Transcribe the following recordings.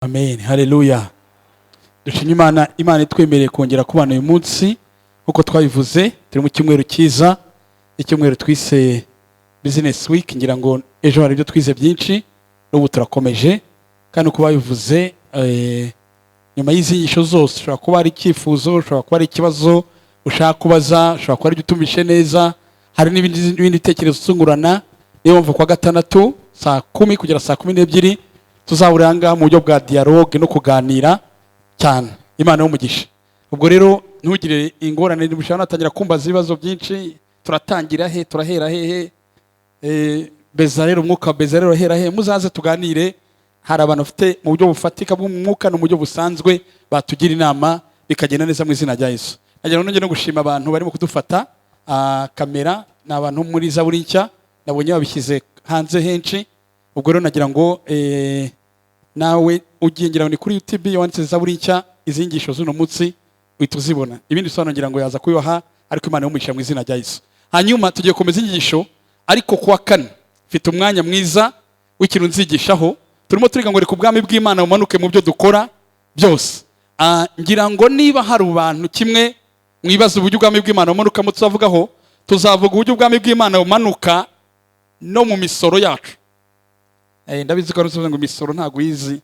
Amen, haleluya. Dushima Imana, Imana itwemereye kongera kubana uyu munsi. Nk'uko twabivuze, turi mu cyumweru cyiza, icyumweru twise Business Week. Ngira ngo ejo hari ibyo twize byinshi, n'ubu turakomeje. Kandi uko babivuze, nyuma y'izi nyigisho zose ushobora kuba hari icyifuzo, ushobora kuba hari ikibazo ushaka kubaza, ushobora kuba hari ibyo utumvishe neza, hari n'ibindi bitekerezo usungurana. Niyo mpamvu kuwa gatandatu saa 10 kugera saa 12 tuzahurira aha ngaha mu buryo bwa dialogue no kuganira cyane. Imana y'umugisha. Ubwo rero ntugire ingorane, ushobora natangira kumbaza ibibazo byinshi: turatangira he, turahera hehe? Bezaleli, umwuka wa Bezaleli urahera he? Muzaze tuganire. Hari abantu bafite mu buryo bufatika bw'umwuka no mu buryo busanzwe batugira inama, bikagenda neza mu izina rya Yesu. Nagira ngo nongere no gushima abantu barimo kudufata kamera, ni abantu muri Zaburi Nshya, nabonye babishyize hanze henshi. Ubwo rero nagira ngo nawe ugiye, ngira ngo ni kuri YouTube, wanditse Zaburi Nshya, izi nyigisho z'uno munsi uhita uzibona. Ibindi bisobanuro ngira ngo yaza kubibaha, ariko Imana y'umugisha mu izina rya Yesu. Hanyuma tugiye gukomeza inyigisho, ariko kuwa kane mfite umwanya mwiza w'ikintu nzigishaho. Turimo turiga ngo reka ubwami bw'Imana bumanuke mu byo dukora byose. Ngira ngo niba hari abantu kimwe mwibaza uburyo ubwami bw'Imana bumanukamo, tuzavugaho, tuzavuga uburyo ubwami bw'Imana bumanuka no mu misoro yacu. Ndabizi ko ari ngo imisoro ntabwo uyizi,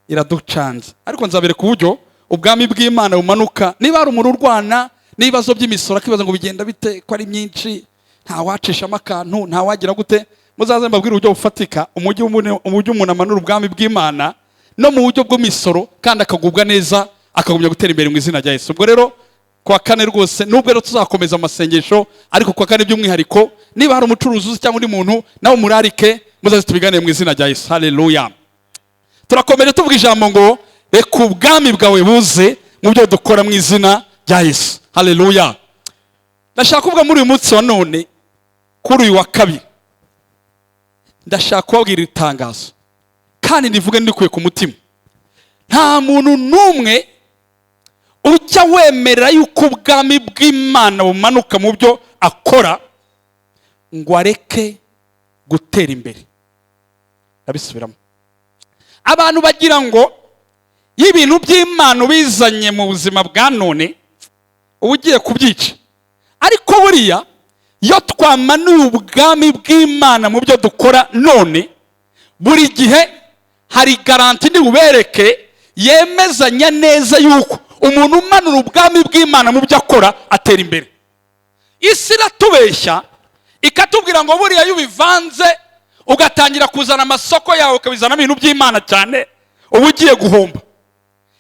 iraducanze, ariko nzabereka uburyo ubwami bw'Imana bumanuka. Niba hari umuntu urwana n'ibibazo by'imisoro, akibaza ngo bigenda bite ko ari myinshi, ntawacishamo akantu, ntawagira gute, muzaze mbabwire uburyo bufatika, umujyi umuntu amanura ubwami bw'Imana no mu buryo bw'imisoro, kandi akagubwa neza, akagumya gutera imbere mu izina rya Yesu. Ubwo rero kuwa kane rwose, nubwo rero tuzakomeza amasengesho, ariko kuwa kane by'umwihariko, niba hari umucuruzi uzi cyangwa undi muntu, nawe umurarike, muzaze tubiganire mu izina rya Yesu. Haleluya. Turakomeje tuvuga ijambo ngo reka ubwami bwawe buze mu byo dukora mu izina rya Yesu. Haleluya. Ndashaka kuvuga muri uyu munsi wa none, kuri uyu wa kabiri, ndashaka kubabwira itangazo, kandi ndivuge ndikuye ku mutima. Nta muntu n'umwe ujya wemerera yuko ubwami bw'Imana bumanuka mu byo akora ngo areke gutera imbere. Ndabisubiramo. Abantu bagira ngo iyo ibintu by'Imana ubizanye mu buzima bwa none uba ugiye kubyica, ariko buriya iyo twamanuye ubwami bw'Imana mu byo dukora none, buri gihe hari garantie ndi bubereke yemezanya neza yuko umuntu umanura ubwami bw'Imana mu byo akora atera imbere. Isi iratubeshya, ikatubwira ngo buriya iyo ubivanze, ugatangira kuzana amasoko yawe, ukabizanamo ibintu by'Imana cyane, uba ugiye guhomba.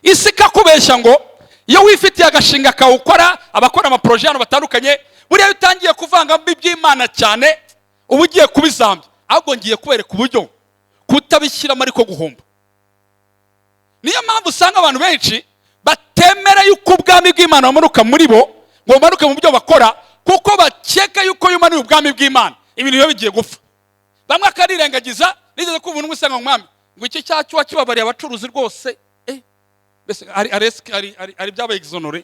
Isi ikakubeshya ngo iyo wifitiye agashinga kawukora, abakora ama projets hano batandukanye, buriya iyo utangiye kuvangamo iby'Imana cyane uba ugiye kubizambya. Ahubwo ngiye kubereka uburyo kutabishyiramo ariko guhomba. Niyo mpamvu usanga abantu benshi batemera yuko ubwami bw'Imana bumanuka muri bo, ngo bumanuke mu byo bakora, kuko bakeka yuko iyo umanuye ubwami bw'Imana ibintu biba bigiye gupfa. Bamwe akarirengagiza. Nigeze kumva umuntu usanga umwami ngo iki cyaha cyuba kibabariye abacuruzi rwose. Mbese hari ibyabaye exonéré,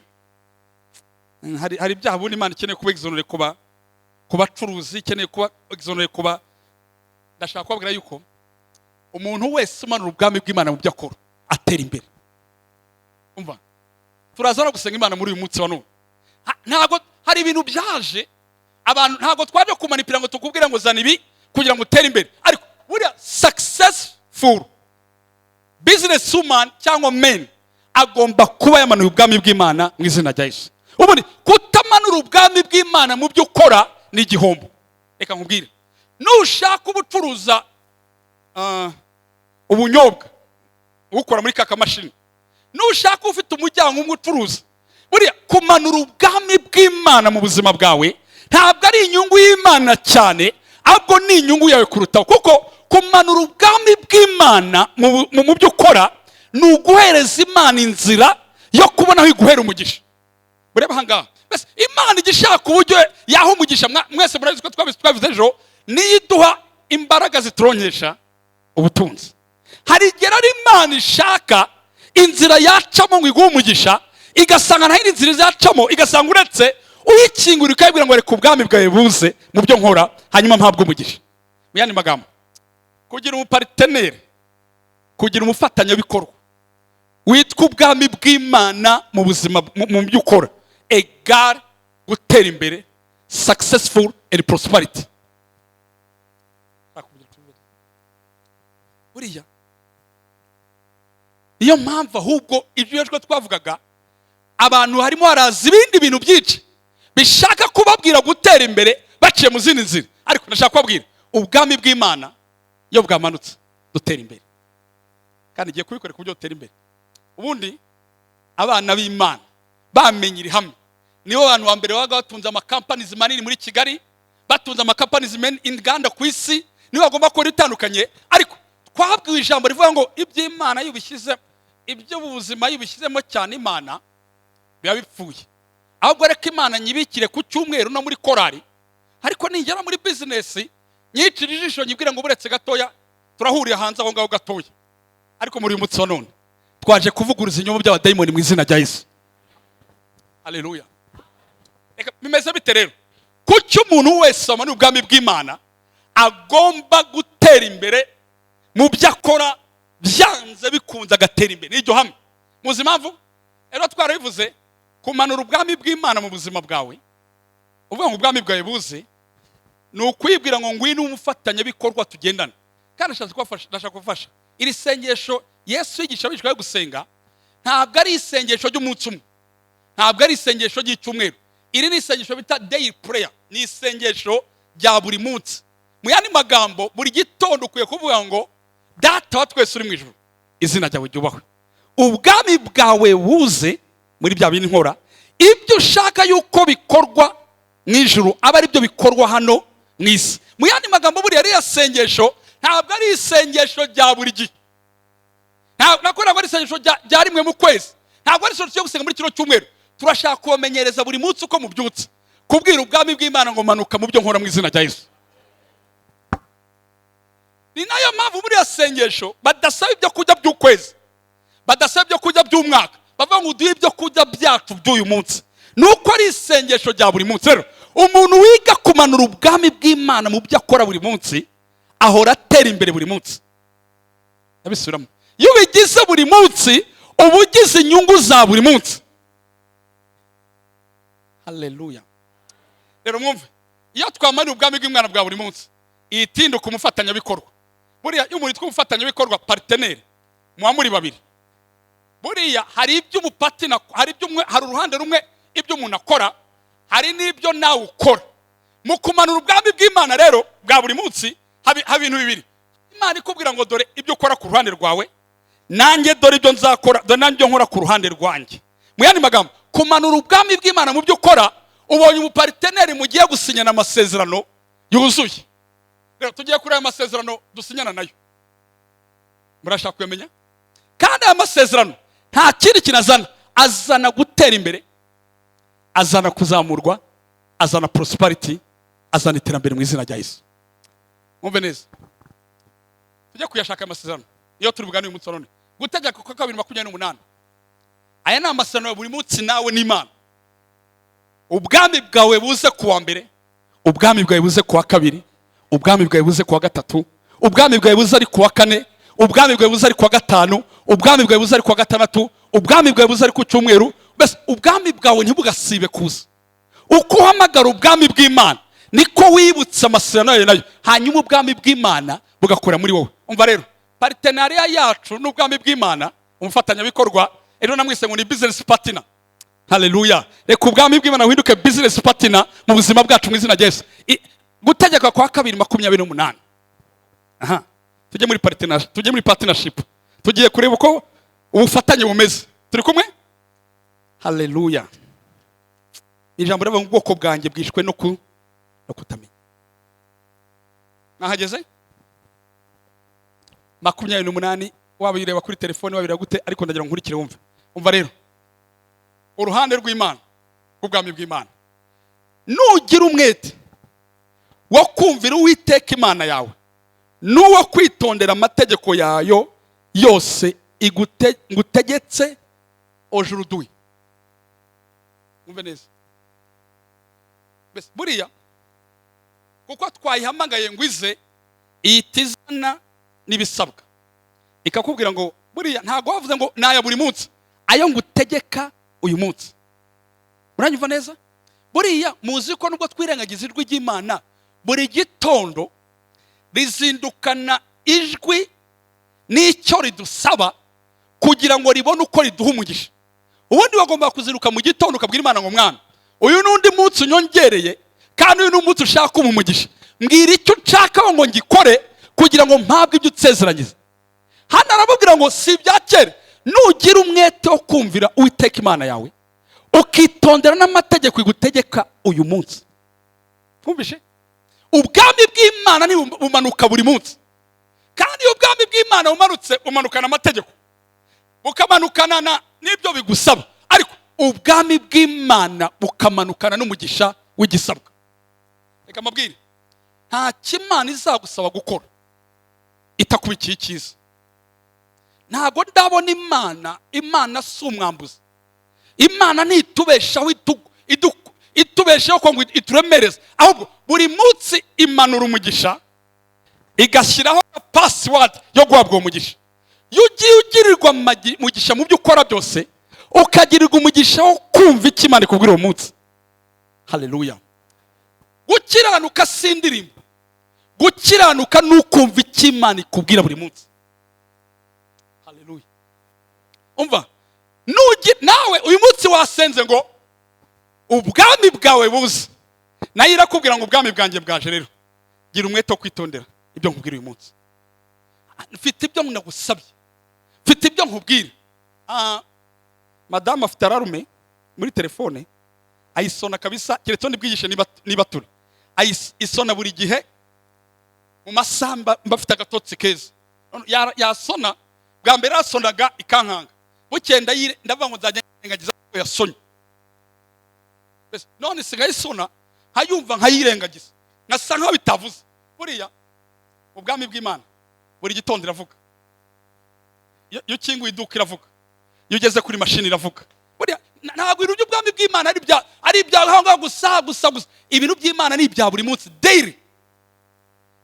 hari ibyaha ubundi Imana ikeneye kuba exonéré ku bacuruzi, ikeneye kuba exonéré kuba. Ndashaka kubabwira yuko umuntu wese umanura ubwami bw'Imana mu byo akora atera imbere. Umva, turaza no gusenga Imana muri uyu munsi wa none. Ntabwo hari ibintu byaje abantu, ntabwo twaje kumanipira ngo tukubwire ngo zana ibi kugira ngo utere imbere, ariko buriya successful business woman cyangwa men agomba kuba yamanuye ubwami bw'Imana mu izina rya Yesu. Ubundi kutamanura ubwami bw'Imana mu byo ukora ni igihombo. Reka nkubwire, nushaka ubucuruza ubunyobwa, ukora muri ka kamashini, nushaka ufite umuryango umwe ucuruza, buriya kumanura ubwami bw'Imana mu buzima bwawe ntabwo ari inyungu y'Imana cyane, ahubwo ni inyungu yawe kurutaho, kuko kumanura ubwami bw'Imana mu byo ukora ni uguhereza Imana inzira yo kubona aho iguhera umugisha. Murebe ahangaha, mbese Imana ijya ishaka uburyo yaha umugisha. Mwese murabizi ko twabivuze ejo, niyo iduha imbaraga zituronkesha ubutunzi. Hari igihe rero Imana ishaka inzira yacamo ngo iguhe umugisha, igasanga nta yindi nzira izacamo, igasanga uretse uyikingura ukayibwira ngo reka ubwami bwawe buze mu byo nkora, hanyuma mpabwe umugisha. Mu yandi magambo, kugira umu partenaire, kugira umufatanyabikorwa Witwa ubwami bw'Imana mu buzima, mu byo ukora, égale gutera imbere, successful and prosperity. Buriya niyo mpamvu ahubwo ibyo ejo twavugaga, abantu harimo haraza ibindi bintu byinshi bishaka kubabwira gutera imbere baciye mu zindi nzira. Ariko ndashaka kubabwira, ubwami bw'Imana iyo bwamanutse dutera imbere, kandi igiye kubikora ku buryo dutera imbere. Ubundi abana b'Imana bamenye iri hamwe nibo bantu ba mbere babaga batunze amakampanizi manini muri Kigali, batunze amakampanizi inganda ku isi, nibo bagomba gukora itandukanye. Ariko twabwiwe ijambo rivuga ngo iby'Imana iyo ubishyize, iby'ubuzima iyo ubishyizemo cyane Imana, biba bipfuye. Ahubwo reka Imana nyibikire ku cyumweru no muri korari, ariko ningera muri bizinesi nyicira ijisho, nyibwire ngo buretse gatoya, turahurira hanze aho ngaho gatoya. Ariko muri uyu munsi wa none twaje kuvuguruza ibinyoma by'abadayimoni mu izina rya Yesu. Haleluya! Reka, bimeze bite rero? Kuki umuntu wese wabona ubwami bw'Imana agomba gutera imbere mu byo akora, byanze bikunze agatera imbere? N'iryo hamwe muzi impamvu rero twarabivuze, kumanura ubwami bw'Imana mu buzima bwawe, uvuga ngo ubwami bwawe buze, ni ukwibwira ngo ngwino umufatanyabikorwa tugendane. Kandi ndashaka kubafasha. Iri sengesho Yesu yigisha abigishwa be gusenga ntabwo ari isengesho ry'umunsi umwe, ntabwo ari isengesho ry'icyumweru. Iri ni isengesho bita daily prayer, ni isengesho rya buri munsi. Mu yandi magambo, buri gitondo ukwiye kuvuga ngo: "Data wa twese uri mu ijuru, izina ryawe ryubahwe, ubwami bwawe buze muri bya bindi nkora, ibyo ushaka yuko bikorwa mu ijuru aba ari byo bikorwa hano mu isi." Mu yandi magambo, buriya ririya sengesho ntabwo ari isengesho rya buri gihe. Ntabwo ari isengesho rya rimwe mu kwezi, ntabwo ari isengesho ryo gusenga muri kino cyumweru. Turashaka kubamenyereza buri munsi uko mubyutse kubwira ubwami bw'Imana ngo: "Manuka mu byo nkora mu izina rya Yesu." Ni nayo mpamvu muri iyo sengesho badasaba ibyo kurya by'ukwezi, badasaba ibyo kurya by'umwaka, bavuga ngo: "Uduhe ibyo kurya byacu by'uyu munsi." Ni uko ari isengesho rya buri munsi. Rero umuntu wiga kumanura ubwami bw'Imana mu byo akora buri munsi ahora atera imbere buri munsi. Ndabisubiramo: iyo ubigize buri munsi, uba ugize inyungu za buri munsi. Haleluya! Rero mwumve, iyo twamanura ubwami bw'Imana bwa buri munsi, itinduka umufatanyabikorwa. Buriya iyo umuntu yitwa umufatanyabikorwa, partenaire, muba muri babiri. Buriya hari ibyo umupartner, hari ibyo umwe, hari uruhande rumwe ibyo umuntu akora, hari n'ibyo nawe ukora. Mu kumanura ubwami bw'Imana rero bwa buri munsi, haba ibintu bibiri. Imana ikubwira ngo: "Dore ibyo ukora ku ruhande rwawe, nanjye dore ibyo nzakora, dore nanjye ibyo nkora ku ruhande rwanjye." Mu yandi magambo, kumanura ubwami bw'Imana mu byo ukora, ubonye umupartenaire mugiye gusinyana amasezerano yuzuye. Rero tugiye kuri aya masezerano dusinyana nayo, murashaka kuyamenya? Kandi aya masezerano nta kindi kintu azana, azana gutera imbere, azana kuzamurwa, azana prosperity, azana iterambere mu izina rya Yesu. Mwumve neza, tujye kuyashaka aya masezerano iyo turi buganire uyu munsi wa none. Gutegeka kwa Kabiri 28. Aya ni amasezerano ya buri munsi nawe n'Imana. Ubwami bwawe buze ku wa mbere, ubwami bwawe buze ku wa kabiri, ubwami bwawe buze ku wa gatatu, ubwami bwawe buze ari ku wa kane, ubwami bwawe buze ari ku wa gatanu, ubwami bwawe buze ari ku wa gatandatu, ubwami bwawe buze ari ku cyumweru. Mbese ubwami bwawe ntibugasibe kuza. Uko uhamagara ubwami bw'Imana niko wibutsa amasezerano yayo nayo, hanyuma ubwami bw'Imana bugakora muri wowe. Umva rero, partenariat yacu n'ubwami bw'Imana, umufatanyabikorwa, rero namwise ngo ni business partner. Haleluya! Reka ubwami bw'Imana buhinduke business partner mu buzima bwacu mu izina rya Yesu. Gutegeka kwa Kabiri 28. Aha tujye muri partnership, tujye muri partnership, tugiye kureba uko ubufatanye bumeze. Turi kumwe? Haleluya! Ijambo rivuga ngo: "Ubwoko bwanjye bwishwe no kutamenya." Nahageze, 28. Waba uyireba kuri telefone, wabireba gute, ariko ndagira ngo nkurikire wumve. Umva rero uruhande rw'Imana, rw'ubwami bw'Imana: "Nugira umwete wo kumvira Uwiteka Imana yawe n'uwo kwitondera amategeko yayo yose ngutegetse aujourd'hui." Mwumve neza. Mbese buriya kuko twayihamagaye ngo ize, ihita izana n'ibisabwa, ikakubwira ngo Buriya ntabwo bavuze ngo ni aya buri munsi, ayo ngutegeka uyu munsi. Muranyumva neza? Buriya muzi ko nubwo twirengagiza ijwi ry'Imana, buri gitondo rizindukana ijwi n'icyo ridusaba kugira ngo ribone uko riduha umugisha. Ubundi bagomba kuzinduka mu gitondo ukabwira Imana ngo: "Mwana, uyu n'undi munsi unyongereye, kandi uyu ni umunsi ushaka kumpa umugisha. Mbwira icyo nshaka ngo ngikore kugira ngo mpabwe ibyo unsezeranyije." Hano aramubwira ngo si ibya kera: nugira umwete wo kumvira Uwiteka Imana yawe, ukitondera n'amategeko igutegeka uyu munsi. Twumvishe, ubwami bw'Imana ni bumanuka buri munsi, kandi iyo ubwami bw'Imana bumanutse, bumanukana amategeko, bukamanukana n'ibyo bigusaba, ariko ubwami bw'Imana bukamanukana n'umugisha w'igisabwa. Reka mbabwire, nta kimana izagusaba gukora itakubikiye icyiza. Ntabwo ndabona Imana. Imana si umwambuzi. Imana ntitubeshaho itubeshaho ko ngo ituremereze, ahubwo buri munsi imanura umugisha, igashyiraho password yo guhabwa uwo mugisha. Iyo ugiye ugirirwa umugisha mu byo ukora byose, ukagirirwa umugisha wo kumva icyo Imana ikubwira uwo munsi. Haleluya! Gukiranuka si indirimbo, gukiranuka ni ukumva icyo Imana ikubwira buri munsi. Haleluya! Umva, nawe uyu munsi wasenze ngo ubwami bwawe buze, nayo irakubwira ngo: "Ubwami bwanjye bwaje. Rero gira umwete wo kwitondera ibyo nkubwira uyu munsi. Mfite ibyo nagusabye, mfite ibyo nkubwira." Madamu afite alarme muri telefone, ayisona kabisa, keretse ndibwigishe niba turi isona buri gihe mu masaha mba afite agatotsi keza. Yasona bwa mbere yasonaga ikankanga, bukeye ndavuga ngo nzajya nirengagiza ko yasonye. Mbese none isigaye isona nkayumva nkayirengagiza, nkasa nkaho bitavuze. Buriya ubwami bw'Imana buri gitondo iravuga. Iyo ukinguye iduka iravuga, iyo ugeze kuri mashini iravuga. Buriya ntabwo ibintu by'ubwami bw'Imana ari ibya aho ngaho gusa gusa gusa. Ibintu by'Imana ni ibya buri munsi, daily,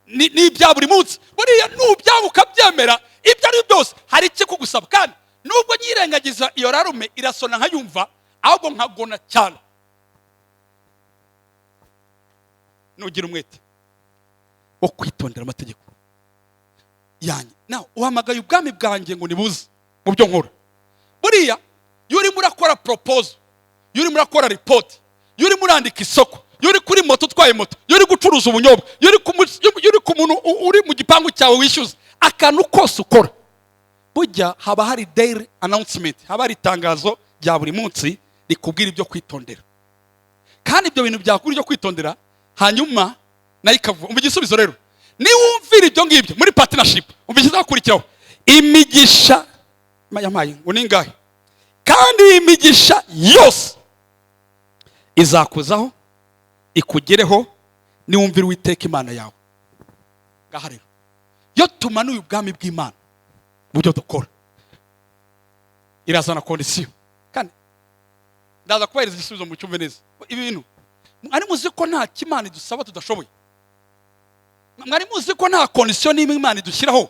ni ibya buri munsi. Buriya nubyanga ukabyemera, ibyo ari byo byose hari ikikugusaba. Kandi nubwo nyirengagiza iyo alarme, irasona nkayumva, ahubwo nkagona cyane. Nugira umwete wo kwitondera amategeko yanjye, nawe uhamagaye ubwami bwanjye ngo nibuze mu byo nkora. Buriya iyo urimo urakora proposal, iyo urimo urakora report, iyo urimo urandika isoko, iyo uri kuri moto utwaye moto, iyo uri gucuruza ubunyobwa, iyo uri ku muntu uri mu gipangu cyawe wishyuza, akantu kose ukora, burya haba hari daily announcement, haba hari itangazo rya buri munsi rikubwira ibyo kwitondera. Kandi ibyo bintu byakubwira ibyo kwitondera, hanyuma nayo ikavuga. Umva igisubizo rero: niwumvira ibyo ngibyo muri partnership, umva ikizakurikiraho. Imigisha yampaye ngo ni ingahe? Kandi iyi migisha yose izakuzaho ikugereho niwumvira Uwiteka Imana yawe. Ngaha rero, iyo tumanuye ubwami bw'Imana mu byo dukora, irazana condition. Kandi ndaza kubahereza igisubizo mu cyumve neza ibi bintu. Mwari muzi ko nta kimana idusaba tudashoboye? Mwari muzi ko nta condition n'imwe Imana idushyiraho?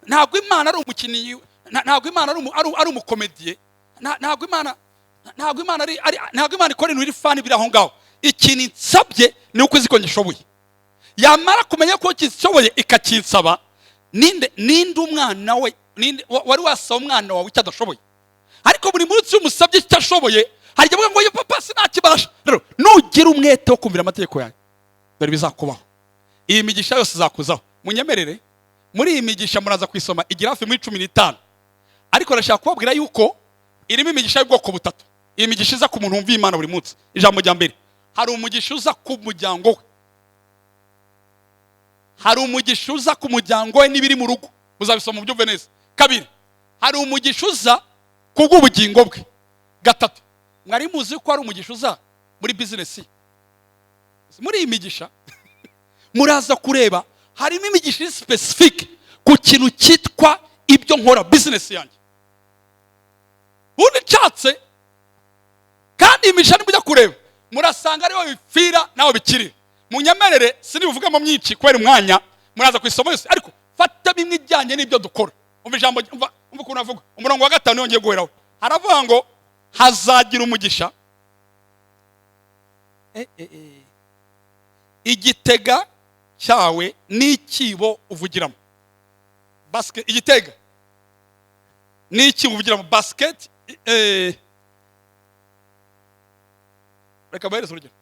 Ntabwo Imana ari umukinnyi, ntabwo Imana ari umukomediye, ntabwo Imana ikora ibintu biri funny biri aho ngaho. Ikintu insabye ni uko izi ko ngishoboye. Yamara kumenya ko kishoboye, ikakinsaba. Ninde umwana we, ninde wari wasaba umwana wawe icyo adashoboye? Ariko buri munsi iyo umusabye icyo ashoboye, hari igihe avuga ngo: "Yo papa, sinakibasha." Rero nugira umwete wo kumvira amategeko yawe, dore bizakubaho: iyi migisha yose izakuzaho. Munyemerere, muri iyi migisha muraza kuyisoma, igira hafi muri 15, ariko ndashaka kubabwira yuko irimo imigisha y'ubwoko butatu. Iyi migisha iza ku muntu wumva Imana buri munsi. Ijambo rya mbere, hari umugisha uza ku muryango we. Hari umugisha uza ku muryango we n'ibiri mu rugo, muzabisoma mubyumve neza. Kabiri, hari umugisha uza ku bw'ubugingo bwe. Gatatu, mwari muzi ko hari umugisha uza muri business ye? Muri iyi migisha muraza kureba harimo imigisha iri specific ku kintu cyitwa ibyo nkora, business yanjye. Ubundi nshatse, kandi iyi migisha nimujya kureba murasanga ariho bipfira naho bikirira. Munyemerere sinibuvugamo myinshi kubera umwanya, muraza kuyisoma yose, ariko fata bimwe ijyanye n'ibyo dukora. Umva ijambo, umva, umva. Umva ukuntu avuga umurongo wa 5 yongeye guheraho, haravuga ngo hazagira umugisha igitega cyawe n'ikibo uvugiramo. Basket, igitega n'ikibo uvugiramo, basket. Reka bahereze urugero.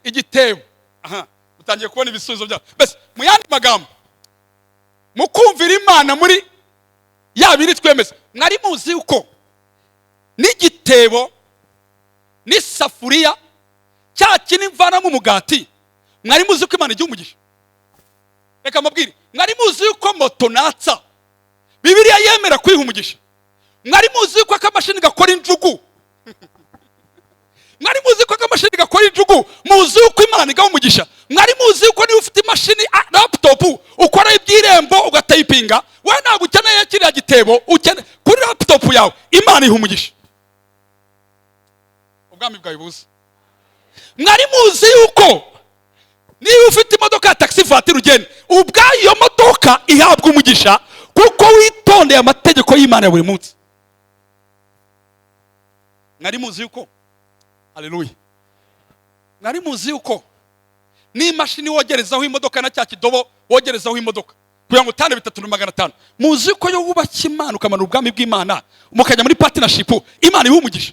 Igitebo. Aha utangiye kubona ibisubizo byabo. Mbese mu yandi magambo, mu kumvira Imana muri ya biri twemeza, mwari muzi yuko n'igitebo n'isafuriya, cya kindi mvanamo umugati, mwari muzi ko Imana igiha umugisha? Reka mbabwire, mwari muzi yuko moto natsa Bibiliya yemera kwiha umugisha? Mwari muzi yuko akamashini gakora injugu? Mwari muzi ko akamashini gakora injugu, muzi yuko Imana igaha umugisha? Mwari muzi yuko niba ufite imashini, laptop, ukora iby'Irembo, ugatayipinga, we ntabwo ukeneye kiriya gitebo, ukeneye kuri laptop yawe, Imana iha umugisha? Ubwami bwawe buze. Mwari muzi yuko niba ufite imodoka ya taxi voiture ugenda, ubwayo iyo modoka ihabwa umugisha kuko witondeye amategeko y'Imana ya buri munsi? Mwari muzi yuko, haleluya, mwari muzi yuko n'imashini wogerezaho imodoka na cya kidobo wogerezaho imodoka kugira ngo utane 3,500, muzi yuko iyo wubashye Imana, ukamanura ubwami bw'Imana, mukajya muri partnership, Imana iha umugisha?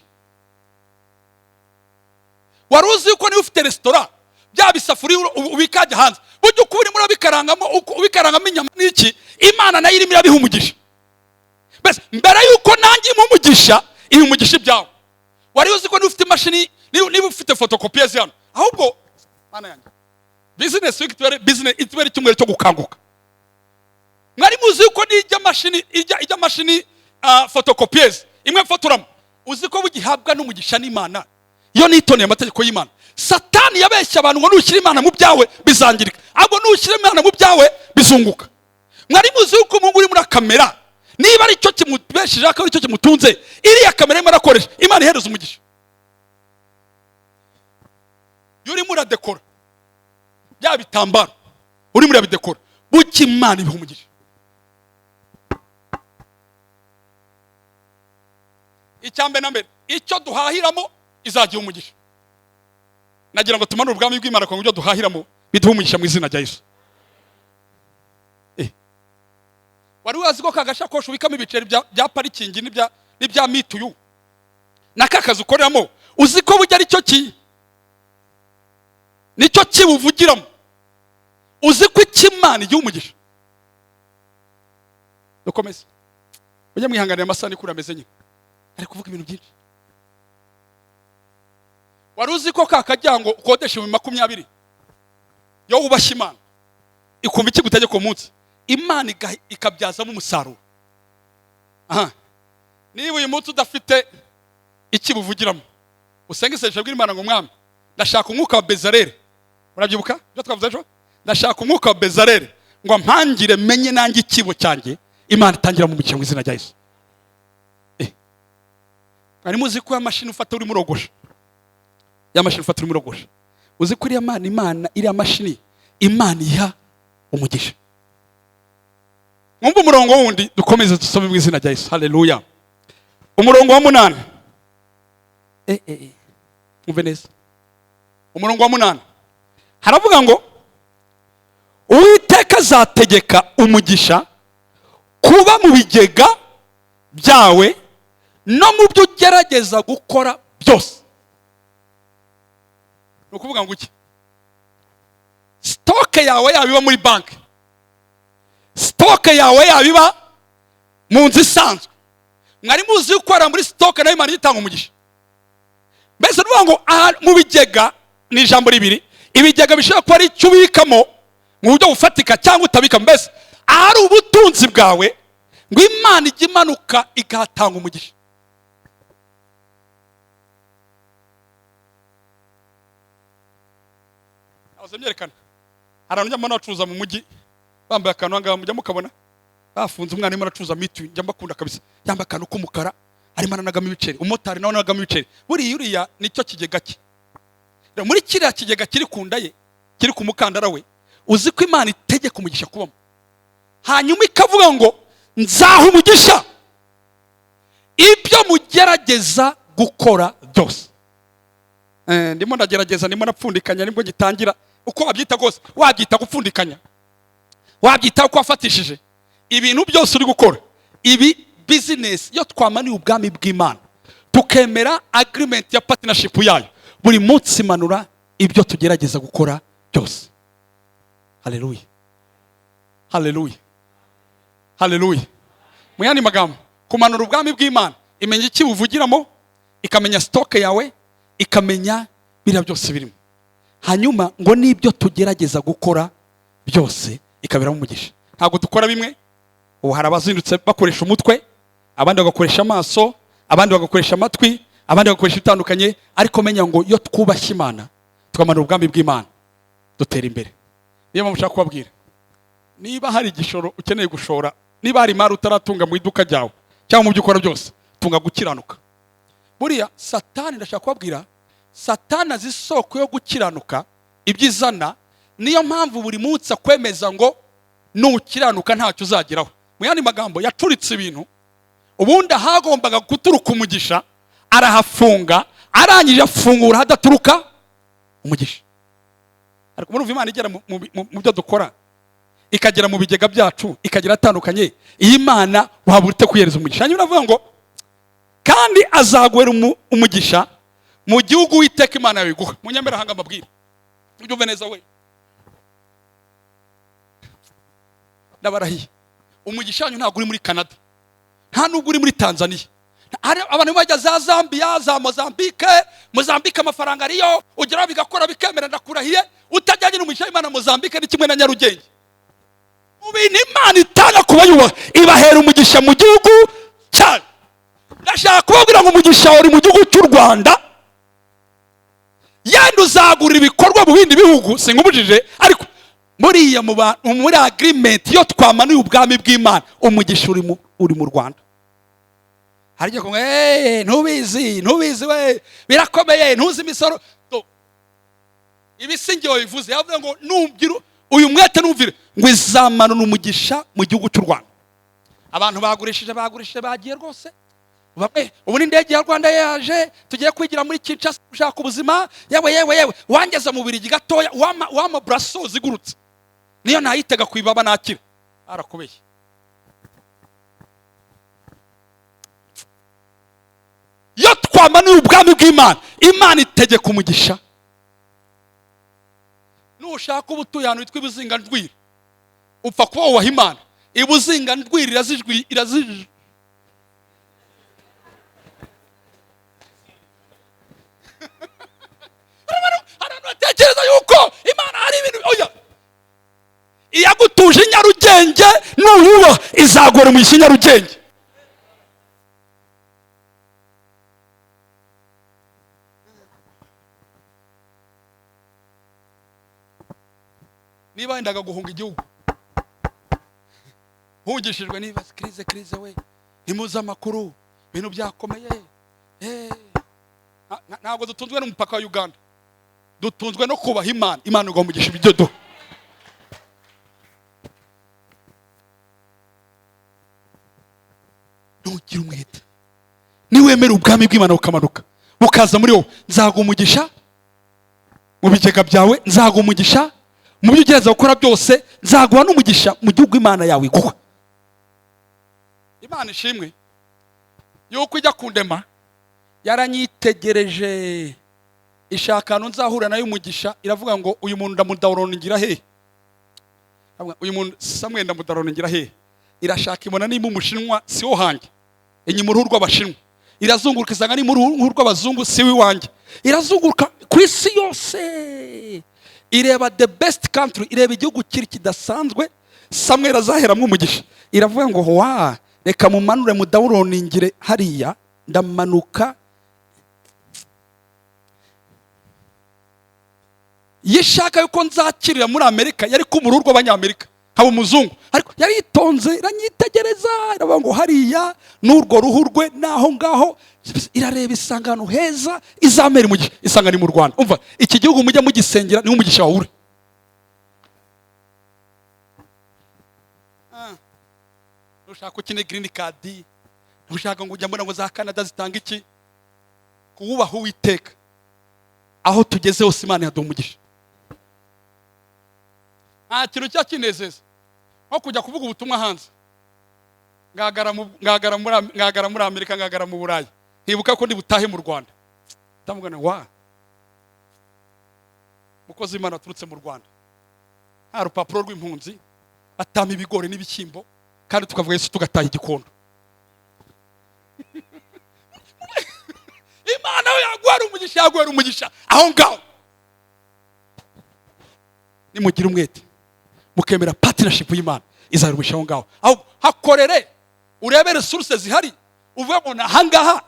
Wari uzi yuko niba ufite resitora, bya bisafuriya ubikajya hanze, burya uko urimo urabikarangamo, uko ubikarangamo inyama n'iki, Imana nayo irimo irabiha umugisha? Mbese mbere yuko nanjye imuha umugisha, iha umugisha ibyawe. Wari uzi ko niba ufite imashini, niba ufite photocopieuse hano, ahubwo Mana yanjye, business week itubere business, itubere icyumweru cyo gukanguka. Mwari muzi yuko n'ijya mashini, ijya mashini, photocopieuse imwe mfotoramo, uzi ko bugihabwa n'umugisha n'Imana iyo nitondeye amategeko y'Imana? Satani yabeshya abantu ngo nushyira Imana mu byawe bizangirika, ahubwo nushyira Imana mu byawe bizunguka. Mwari muzi yuko umuhungu uri muri kamera, niba ari cyo kimubeshejeho, akaba ari cyo kimutunze, iriya kamera arimo arakoresha, Imana ihereza umugisha? Iyo urimo uradekora bya bitambaro, urimo urabidekora, bucya Imana ibiha umugisha. Icya mbere na mbere, icyo duhahiramo izagiha umugisha. Nagira ngo tumanure ubwami bw'Imana kugira ngo ibyo duhahiramo biduhe umugisha mu izina rya Yesu. Wari wazi ko kagashakoshi ubikamo ibiceri bya parikingi n'ibya mituyu na ka kazi ukoreramo, uzi ko burya aricyo ki nicyo kibuvugiramo? Uzi ko ikimana igiha umugisha? Dukomeze. Mujye mwihanganira amasaha, ni kuri ameze nyine, ari kuvuga ibintu byinshi. Wari uzi ko ka kajyango ukodesha 20,000, yo wubashye Imana ikumva ikigutegeka uwo munsi, Imana ikabyazamo umusaruro? Aha niba uyu munsi udafite ikibuvugiramo, usenge isengesho bw'Imana ngo: "Mwami, ndashaka umwuka wa Bezaleli." Murabyibuka ibyo twavuze ejo? Ndashaka umwuka wa Bezaleli ngo mpangire menye nanjye ikibo cyanjye Imana itangira mu mugisha mu izina rya Yesu. Mwari muzi ko ya mashini ufata urimo urogosha, ya mashini ufata urimo urogosha, uzi ko iriya mana, Imana, iriya mashini Imana iha umugisha? Mwumve umurongo wundi, dukomeze dusome mu izina rya Yesu. Haleluya. Umurongo wa 8. Mwumve neza umurongo wa 8, haravuga ngo: "Uwiteka azategeka umugisha kuba mu bigega byawe no mu byo ugerageza gukora byose." Ni ukuvuga ngo iki? Stock yawe yaba iba muri banki, stock yawe yaba iba mu nzu isanzwe, mwari muzi yuko muri stock nayo Imana itanga umugisha? Mbese ni ukuvuga ngo aha mu bigega ni ijambo ribiri: ibigega bishobora kuba ari icyo ubikamo mu buryo bufatika cyangwa utabikamo. Mbese ahari ubutunzi bwawe, ngo Imana ijye imanuka ikahatanga umugisha. Nahoze mbyerekana, hari abantu njya mbona bacuruza mu mujyi bambaye akantu aha ngaha, mujya mukabona bafunze, umwana arimo aracuruza mituyu, njya mbakunda kabisa, yambaye akantu k'umukara, arimo aranagamo ibiceri, umumotari nawe anagamo ibiceri. Buriya uriya nicyo kigega cye. Rero muri kiriya kigega kiri ku nda ye, kiri ku mukandara we, uzi ko Imana itegeka umugisha kubamo, hanyuma ikavuga ngo Nzaha umugisha ibyo mugerageza gukora byose. Ndimo ndagerageza, ndimo napfundikanya, nibwo gitangira. Uko wabyita kose, wabyita gupfundikanya, wabyita uko wafatishije ibintu byose uri gukora, ibi business. Iyo twamaniye ubwami bw'Imana, tukemera agreement ya partnership yayo, buri munsi imanura ibyo tugerageza gukora byose. Haleluya, haleluya, haleluya! Mu yandi magambo, kumanura ubwami bw'Imana, imenya iki buvugiramo, ikamenya stock yawe, ikamenya biriya byose birimo. Hanyuma ngo n'ibyo tugerageza gukora byose ikaberamo umugisha. Ntabwo dukora bimwe. Ubu hari abazindutse bakoresha umutwe, abandi bagakoresha amaso, abandi bagakoresha amatwi, abandi bagakoresha ibitandukanye. Ariko menya ngo iyo twubashye Imana, tukamanura ubwami bw'Imana, dutera imbere. Niyo mpamvu ushaka kubabwira, niba hari igishoro ukeneye gushora, niba hari imari utaratunga mu iduka ryawe cyangwa mu byo ukora byose, tunga gukiranuka. Buriya Satani, ndashaka kubabwira, Satani azi isoko yo gukiranuka ibyo izana. Niyo mpamvu buri munsi akwemeza ngo nukiranuka ntacyo uzageraho. Mu yandi magambo, yacuritse ibintu. Ubundi ahagombaga guturuka umugisha arahafunga, arangije afungura hadaturuka umugisha. Ariko murumva Imana igera mu byo dukora, ikagera mu bigega byacu, ikagera atandukanye. Iyi Mana waba ute kuyihereza umugisha? Hanyuma uravuga ngo kandi azaguhera umugisha mu gihugu Uwiteka Imana yawe iguha. Munyamberahanga, amabwire ubyumve neza we. Ndabarahiye, umugisha wanyu ntabwo uri muri Canada, nta nubwo uri muri Tanzania. Hari abantu bajya za Zambia, za Mozambique. Mozambique amafaranga ariyo, ugeraho bigakora, bikemera. Ndakurahiye, utajyanye n'umugisha w'Imana, Mozambique ni kimwe na Nyarugenge. Mu bintu Imana itanga ku bayubaha, ibahera umugisha mu gihugu cyayo. Ndashaka kubabwira ngo umugisha uri mu gihugu cy'u Rwanda. Yenda uzagura ibikorwa mu bindi bihugu, sinkubujije, ariko muriya muri agreement, iyo twamanuye ubwami bw'Imana, umugisha uri mu Rwanda. Hari igihe kumwe: "Hey, ntubizi, ntubizi we, birakomeye, ntuzi imisoro." Ibi si njye wabivuze. Yavuze ngo numvira uyu mwete, numvire ngo izamanura umugisha mu gihugu cy'u Rwanda. Abantu bagurishije, bagurishije, bagiye rwose bamwe. Ubu n'indege ya Rwanda yaje, tugiye kwigira muri Kinshasa gushaka ubuzima. Yewe, yewe, yewe, wangeza mu Birigi gatoya, wama Brussels igurutse, niyo nayitega ku ibaba nakira. Arakubeshye. Iyo twamanuye ubwami bw'Imana, Imana itegeka umugisha. Nushaka uba utuye ahantu hitwa Ibuzingandwiri, upfa kuba wubaha Imana, Ibuzingandwiri irazijwi, irazijwi. Hari abantu batekereza yuko Imana hari ibintu. Oya, iyagutuje i Nyarugenge, nuyubaha izagora umugisha i Nyarugenge. Niba wendaga guhunga igihugu, hungishijwe, niba crise, crise we, ntimuzi amakuru, ibintu byakomeye. Ntabwo dutunzwe n'umupaka wa Uganda, dutunzwe no kubaha Imana. Imana iguha umugisha ibyo duha. Ntugire umwete, niwemera ubwami bw'Imana bukamanuka bukaza muri wowe, nzaguha umugisha mu bigega byawe, nzaguha umugisha mu byo ugerageza gukora byose, nzaguha n'umugisha mu gihugu Imana yawe iguha. Imana ishimwe yuko ijya kundema yaranyitegereje, ishaka ahantu nzahura nayo umugisha. Iravuga ngo uyu muntu ndamudownloadingira he? Iravuga, uyu muntu Samuel ndamudownloadingira he? Irashaka, ibona niba umushinwa si wo hanjye, inyuma uruhu rw'abashinwa. Irazunguruka, isanga ni uruhu rw'abazungu, si iwanjye. Irazunguruka ku isi yose, ireba the best country, ireba igihugu kiri kidasanzwe Samuel azaheramo umugisha. Iravuga ngo wa reka mumanure, mudownloadingire hariya. Ndamanuka. Iyo ishaka yuko nzakirira muri Amerika, yari ku uruhu rw'abanyamerika, nkaba umuzungu. Ariko yaritonze, iranyitegereza, iravuga ngo hariya n'urwo ruhu rwe n'aho ngaho. Irareba, isanga ahantu heza izamera umugisha, isanga ni mu Rwanda. Umva, iki gihugu mujya mugisengera, niho umugisha wawe uri. Ntushaka ukine green card, ntushaka ngo ujya mbona ngo za Canada zitanga iki. Kuwubaha Uwiteka, aho tugeze hose Imana yaduha umugisha. Nta kintu cya kinezeza nko kujya kuvuga ubutumwa hanze, ngagara muri Amerika, ngagara mu Burayi, nkibuka ko ndi butahe mu Rwanda. Ndamugana wa mukozi w'Imana waturutse mu Rwanda, nta rupapuro rw'impunzi, batama ibigori n'ibishyimbo, kandi tukavuga Yesu, tugataha Igikondo. Imana we yaguhera umugisha, yaguhera umugisha aho ngaho. Nimugira umwete mukemera partnership y'Imana, izahera umugisha aho ngaho. Aho hakorere, urebe resources zihari, uvuge ngo ni ahangaha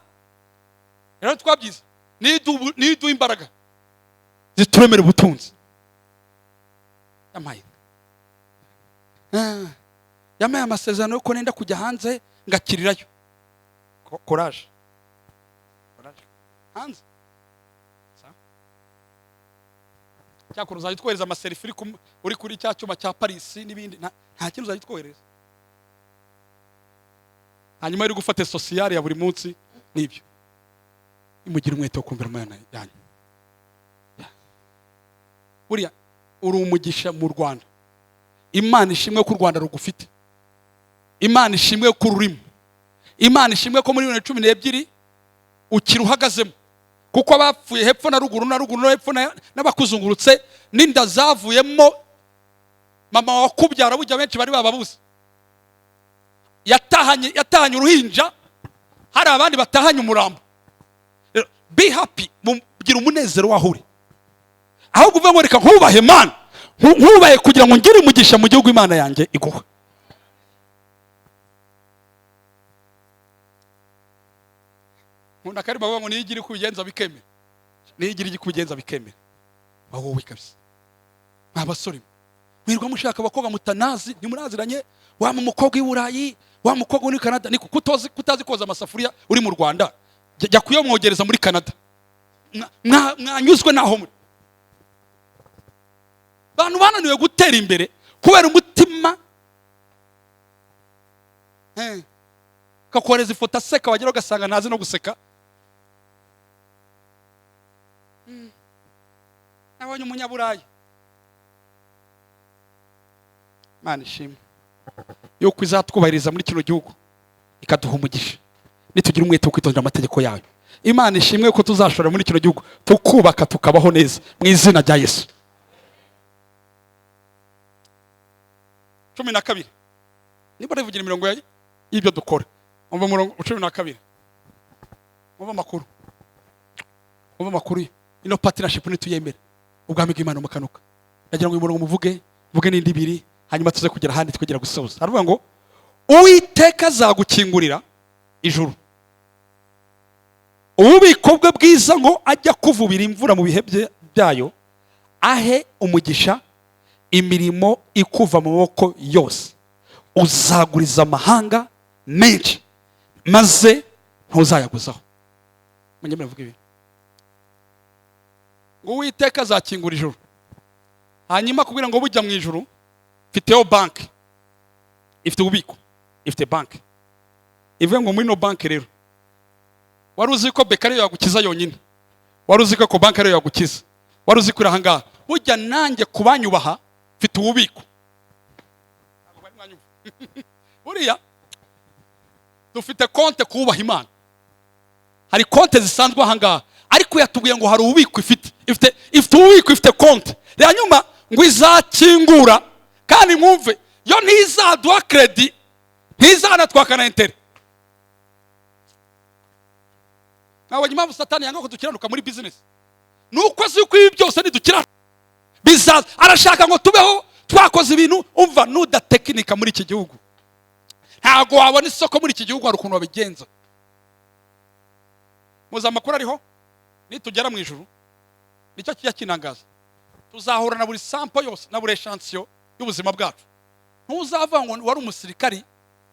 rero twabyize. Niduha imbaraga zituremera ubutunzi. Yampaye, yampaye amasezerano yuko nenda kujya hanze ngakirirayo. Courage, courage. Hanze. Sawa. Cyakora uzajya utwohereza ama selfie uri kuri cya cyuma cya Paris n'ibindi. Nta kintu uzajya utwohereza. Hanyuma uri gufata social ya buri munsi nibyo. Nimugire umwete wo kumvira Imana yanyu. Buriya uri umugisha mu Rwanda. Imana ishimwe ko u Rwanda rugufite. Imana ishimwe ko ururimo. Imana ishimwe ko muri 2012 ukiri uhagazemo, kuko abapfuye hepfo na ruguru na ruguru no hepfo n'abakuzungurutse n'inda zavuyemo mama wakubyara, burya benshi bari bababuze. Yatahanye uruhinja, hari abandi batahanye umurambo. Rero, be happy, gira umunezero waho uri. Ahubwo uvuge ngo reka nkubahe Mana, nkubahe kugira ngo ngire umugisha mu gihugu Imana yanjye iguha. Nkunda karimo bavuga ngo niyo igira uko ubigenza bikemera, niyo igira icyo ubigenza bikemera. Wowe kabisa, mwa basore mwirwa mushaka abakobwa mutanazi, ntimuraziranye. Wa mukobwa w'i Burayi, wa mukobwa muri Canada, ni kutazi koza amasafuriya uri mu Rwanda, jya kuyamwogereza muri Canada. Mwanyuzwe naho muri. Abantu bananiwe gutera imbere kubera umutima. Kakohereza ifoto aseka, wagera ugasanga ntazi no guseka. Nabonye umunyaburayi. Imana ishimwe yuko izatwubahiriza muri kino gihugu, ikaduha umugisha nitugira umwete wo kwitondera amategeko yayo. Imana ishimwe ko tuzashora muri kino gihugu, tukubaka, tukabaho neza mu izina rya Yesu. 12, niba rivugira imirongo y'ibyo dukora, umva umurongo 12, umva amakuru, umva amakuru. Ino partnership nituyemere, ubwami bw'Imana mukanuka. Ndagira ngo uyu murongo muvuge, muvuge n'indi ibiri, hanyuma tuze kugera ahandi twegera gusoza. Aravuga ngo Uwiteka azagukingurira ijuru, ububiko bwe bwiza, ngo ajya kuvubira imvura mu bihe byayo, ahe umugisha imirimo ikuva mu maboko yose. Uzaguriza amahanga menshi, maze ntuzayaguzaho. Munyemere mvuge ibi ngo Uwiteka azakingura ijuru, hanyuma kubwira ngo bujya mu ijuru mfiteho banki, ifite ububiko, ifite banki. Ivuga ngo muri no banki rero, wari uzi ko BK ariyo yagukiza yonyine, wari uzi ko banki ariyo yagukiza, wari uzi ko iri ahangaha. Burya nanjye kubanyubaha mfite ububiko. Ntabwo bari mwanyumva. Buriya dufite konte kubaha Imana, hari konte zisanzwe ahangaha, ariko yatubwiye ngo hari ububiko ifite, ifite ububiko, ifite konte. Hanyuma ngo izakingura, kandi mwumve, yo ntizaduha kredi, ntizanatwaka na intérêt. Ntabwo impamvu Satani yanga ko dukiranuka muri business nuko azi ko ibi byose nidukiranuka bizaza. Arashaka ngo tubeho twakoze ibintu. Umva, nudatekinika muri iki gihugu ntabwo wabona isoko muri iki gihugu. Hari ukuntu babigenza. Muzi amakuru ariho, nitugera mu ijuru nicyo kijya kinangaza, tuzahura na buri sample yose na buri échantillon y'ubuzima bwacu. Ntuzavuga ngo wari umusirikari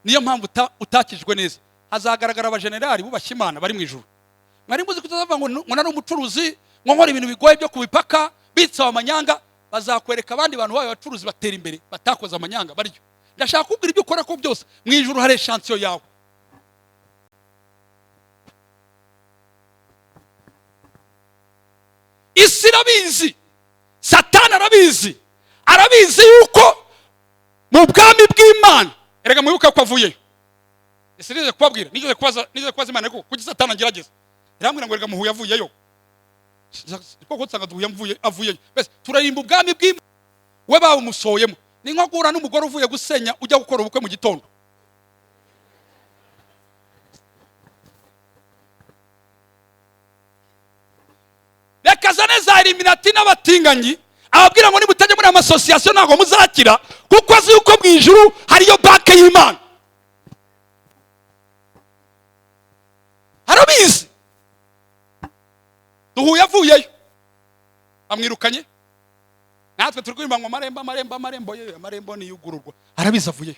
niyo mpamvu utakijwe neza. Hazagaragara abajenerali bubashye Imana bari mu ijuru. Mwari muzi ko utazavuga ngo nari umucuruzi, ngo nkora ibintu bigoye byo ku mipaka bitsaba amanyanga. Bazakwereka abandi bantu babaye abacuruzi batera imbere batakoze amanyanga baryo. Ndashaka kubwira ibyo ukora ko byose mu ijuru hari échantillon yawe. Isi irabizi, Satani arabizi, arabizi yuko mu bwami bw'Imana. Erega mwibuka ko avuyeyo. Ese nigeze kubabwira, nigeze kubaza Imana ko kuki Satani agerageza, irambwira ngo rega muhuye avuyeyo, koko nsanga duhuye mvuye avuyeyo. Mbese turarimba ubwami bw'Imana, we bawumusohoyemo. Ni nko guhura n'umugore uvuye gusenya ujya gukora ubukwe mu gitondo. Reka azane za Illuminati n'abatinganyi, ababwira ngo nimutajya muri amasosiyasiyo ntabwo muzakira, kuko azi yuko mu ijuru hariyo banki y'Imana. Arabizi. Duhuye avuyeyo, amwirukanye. Natwe turi kuririmba ngo amarembo, amarembo, amarembo ye, amarembo niyugururwa. Arabizi avuyeyo.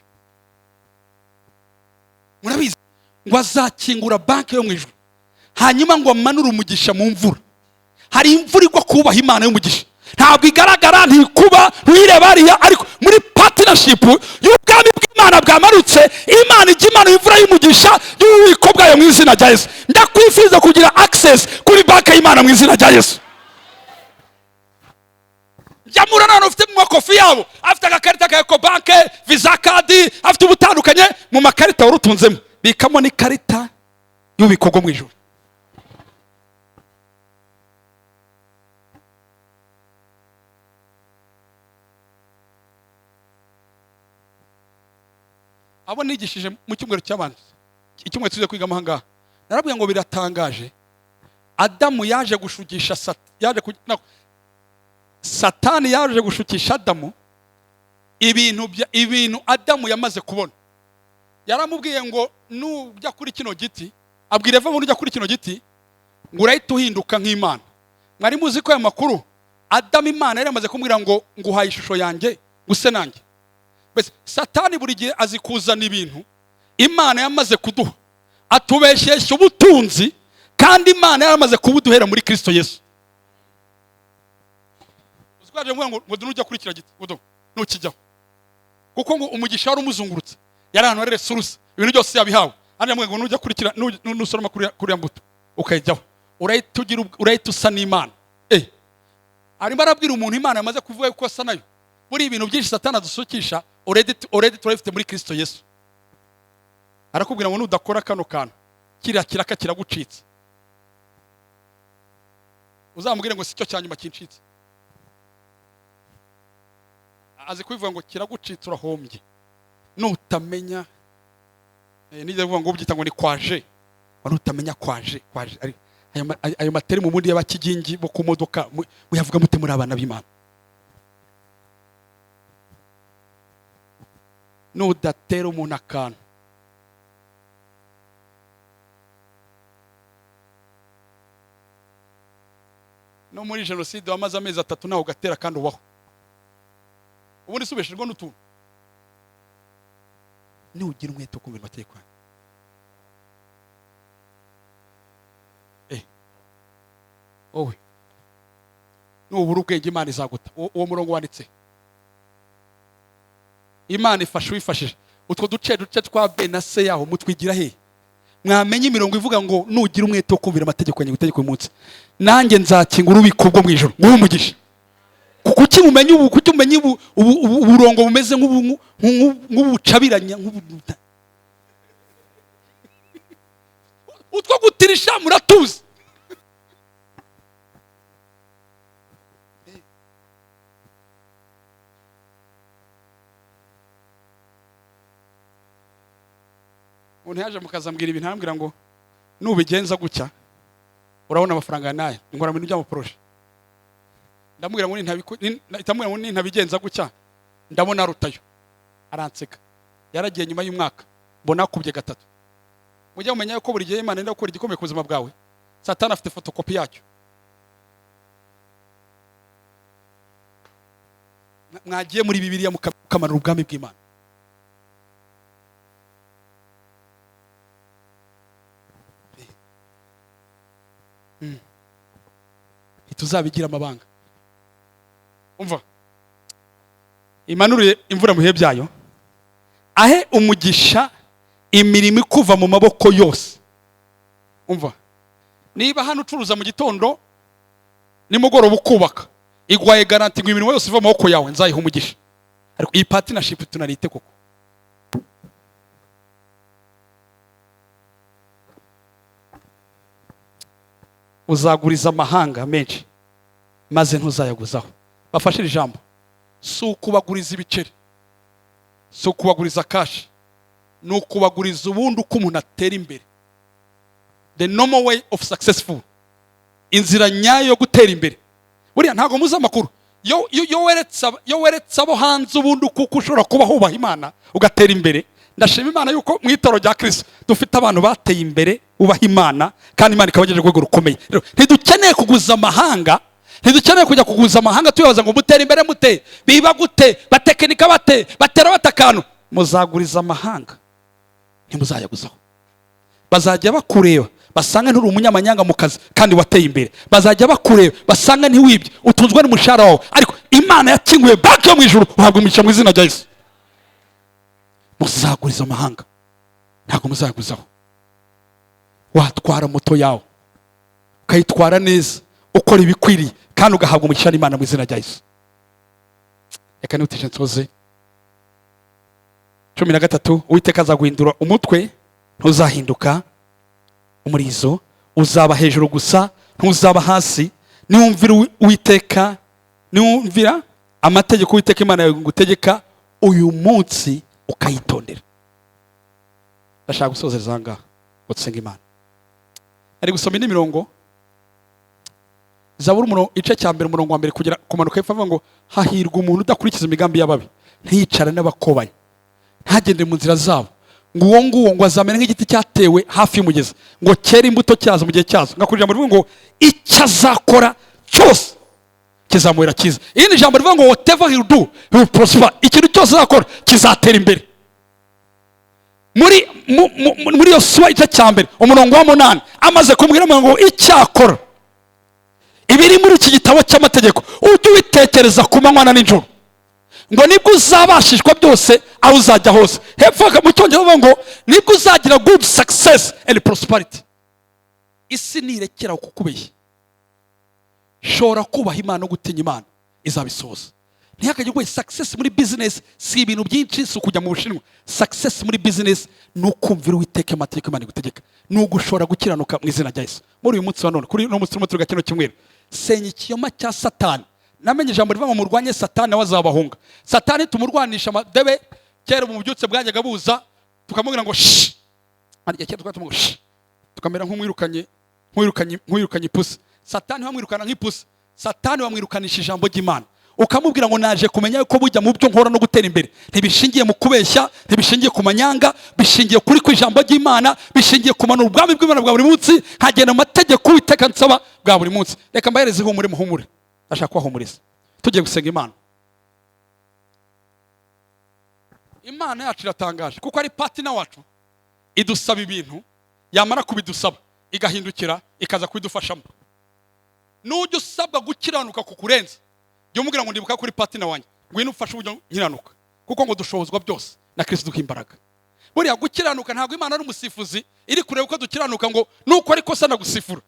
Murabizi ngo azakingura banki yo mu ijuru, hanyuma ngo amanure umugisha mu mvura. Hari imvura igwa kubaha Imana y'umugisha. Ntabwo igaragara, ntikuba, ntuyireba hariya, ariko muri partnership y'ubwami bw'Imana bwamanutse, Imana ijya imanura imvura y'umugisha y'ububiko bwayo mu izina rya Yesu. Ndakwifuza kugira access kuri banki y'Imana mu izina rya Yesu. Njya mura n'abantu ufite mu makofi yabo, afite agakarita ka Ecobank, Visa card, afite ubutandukanye mu makarita wari utunzemo, bikamo n'ikarita y'ububiko bwo mu ijuru. Abo nigishije mu cyumweru cy'abantu, icyumweru tuze kwigamo aha ngaha, narabwiye ngo biratangaje. Adamu yaje gushukisha yaje no, Satani yaje gushukisha Adamu ibintu Adamu yamaze kubona. Yaramubwiye ngo nujya kuri kino giti, abwira Eva ngo nujya kuri kino giti ngo urahita uhinduka nk'Imana. Mwari muzi ko aya makuru Adamu Imana yari yamaze kumubwira ngo nguhaye ishusho yanjye, use nanjye? Mbese Satani buri gihe azi kuzana ibintu Imana yamaze kuduha, atubeshesha ubutunzi kandi Imana yaramaze kubuduhera muri Kristo Yesu. Uzi ko yaje kuvuga ngo nujya kuri kiriya giti, ngo nukijyaho, kuko ngo umugisha wari umuzungurutse, yari ahantu hari resource, ibintu byose yabihawe. Hano yamubwiye ngo nujya kuri kiriya, nusoroma kuri ya mbuto ukayijyaho, urahita usa n'Imana. Arimo arabwira umuntu Imana yamaze kuvuga yuko asa nayo. Muri ibintu byinshi Satani adusukisha, already turabifite muri Kristo Yesu. Arakubwira ngo nudakora kano kantu, kiriya kiraka kiragucitse. Uzamubwire ngo si cyo cya nyuma kincitse. Azi kubivuga ngo kiragucitse, urahombye nutamenya. Nigeze kuvuga ngo ubyita ngo ni kwaje, ngo nutamenya kwaje kwaje. Ari ayo materi mu bundi y'abakigingi bo ku modoka, muyavuga mute muri abana b'Imana? Nudatera umuntu akantu, no muri jenoside wamaze amezi 3 nawe ugatera kandi ubaho, ubundi si ubeshejwe n'utuntu. Nugira umwete wo kumvira amategeko yanjye. Wowe nubura ubwenge Imana izaguta. Uwo murongo wanditse, Imana ifasha uwifashije. Utwo duce duce twa B na C yaho mutwigira he? Mwamenye imirongo ivuga ngo nugira umwete wo kumvira amategeko yanjye, gutegeka uyu munsi, nanjye nzakingura ububiko bwo mu ijuru nguhe umugisha. Kuki mumenye ubu? Kuki mumenye ubu uburongo bumeze nk'ubucabiranya, utwo gutirisha muratuzi? Umuntu yaje mukazambwira ibintu, arambwira ngo nubigenza gutya urabona amafaranga ya nayo, ngora mu bintu by'amaprojets. Ndamubwira ngo ndamubwira ngo nintabigenza gutya ndabona arutayo. Aranseka. Yaragiye, nyuma y'umwaka mbona akubye gatatu. Mujye mumenya ko buri gihe Imana yenda gukora igikomeye ku buzima bwawe, Satani afite fotokopi yacyo. Mwagiye muri Bibiliya mukamanura ubwami bw'Imana. Ntituzabigira amabanga. Umva, imanuriye imvura mu bihe byayo. Ahe umugisha imirimo ikuva mu maboko yose. Umva, niba hano ucuruza mu gitondo, nimugoroba ukubaka, igwaye garantie ngo imirimo yose iva mu maboko yawe nzayiha umugisha. Ariko iyi partnership tunarite koko? Uzaguriza amahanga menshi, maze ntuzayaguzaho. Bafashe iri jambo: si ukubaguriza ibiceri, si ukubaguriza cash, ni ukubaguriza ubundi uko umuntu atera imbere, the normal way of successful, inzira nyayo yo gutera imbere. Buriya ntabwo muzi amakuru. Iyo weretse abo hanze ubundi kuko ushobora kuba wubaha Imana ugatera imbere. Ndashima Imana yuko mu itorero rya Kirisito dufite abantu bateye imbere, bubaha Imana, kandi Imana ikabagejeje ku rwego rukomeye. Rero, ntidukeneye kuguza amahanga, ntidukeneye kujya kuguza amahanga tubabaza ngo mutere imbere mute, biba gute, batekinika bate, batera bate akantu. Muzaguriza amahanga, ntimuzayaguzaho. Bazajya bakureba basanga nturi umunyamanyanga mu kazi kandi wateye imbere. Bazajya bakureba basanga ntiwibye, utunzwe n'umushahara wawe, ariko Imana yakinguye banki yo mu ijuru, uhabwa umugisha mu izina rya Yesu. Muzaguriza amahanga, ntabwo muzayaguzaho. Watwara moto yawe ukayitwara neza, ukora ibikwiriye, kandi ugahabwa umugisha n'Imana mu izina rya Yesu. Reka nihutishe nsoze. 13: Uwiteka azaguhindura umutwe, ntuzahinduka umurizo; uzaba hejuru gusa, ntuzaba hasi, niwumvira Uwiteka, niwumvira amategeko Uwiteka Imana yawe ngutegeka uyu munsi, ukayitondera. Ndashaka gusozereza aha ngaha ngo dusenge Imana. Ari gusoma indi mirongo, Zaburi umurongo, igice cya mbere, umurongo wa mbere kugera kumanuka hepfo, avuga ngo hahirwa umuntu udakurikiza imigambi y'ababi, ntiyicare n'abakobanyi, ntagende mu nzira zabo. Ngo uwo nguwo ngo azamere nk'igiti cyatewe hafi y'umugezi, ngo cyere imbuto cyazo mu gihe cyazo. Ngakora ijambo rivuga ngo icyo azakora cyose kizamubera cyiza. Irindi jambo rivuga ngo whatever he will do, he will prosper. Ikintu cyose azakora kizatera imbere. Muri Yosuwa igice cya mbere, umurongo wa 8, amaze kumubwira ngo icyakora ibiri muri iki gitabo cy'amategeko ujye ubitekereza ku manywa na nijoro, ngo nibwo uzabashishwa byose aho uzajya hose. Hepfo mu Cyongereza bavuga ngo nibwo uzagira good success and prosperity. Isi nirekera kukubeshya, shora kubaha Imana no gutinya Imana, izabisohoza. Ntihakagire ngo success muri business si ibintu byinshi, si ukujya mu Bushinwa. Success muri business ni ukumvira Uwiteka amategeko Imana igutegeka, ni ugushora gukiranuka mu izina rya Yesu. Muri uyu munsi wa none, kuri uno munsi turimo turiga kino cyumweru, senya ikinyoma cya Satani. Namenye ijambo rivuga ngo murwanye Satani, nawe azabahunga. Satani tumurwanisha amadebe. Kera mu bubyutse bwajyaga buza, tukamubwira ngo shi. Harya kera twari tumubwira shi, tukamera nk'uwirukanye ipusi. Satani bamwirukana nk'ipusi. Satani bamwirukanisha ijambo ry'Imana, ukamubwira ngo naje kumenya ko bujya mu byo nkora no gutera imbere ntibishingiye mu kubeshya, ntibishingiye ku manyanga, bishingiye kuri ku ijambo ry'Imana, bishingiye kumanura ubwami bw'Imana bwa buri munsi, nkagenda mu mategeko Uwiteka nsaba bwa buri munsi. Reka mbahereze ihumure, muhumure. Ndashaka kubahumuriza, tugiye gusenga Imana. Imana yacu iratangaje kuko ari partner wacu. Idusaba ibintu, yamara kubidusaba igahindukira ikaza kubidufashamo. Nujya usabwa gukiranuka kukurenza, jya umubwira ngo ndibuka kuri partner wanjye, ngwino ufashe uburyo nkiranuka, kuko ngo dushobozwa byose na Kristo duha imbaraga. Buriya gukiranuka, ntabwo Imana ari umusifuzi iri kureba uko dukiranuka ngo nuko ariko se nagusifura.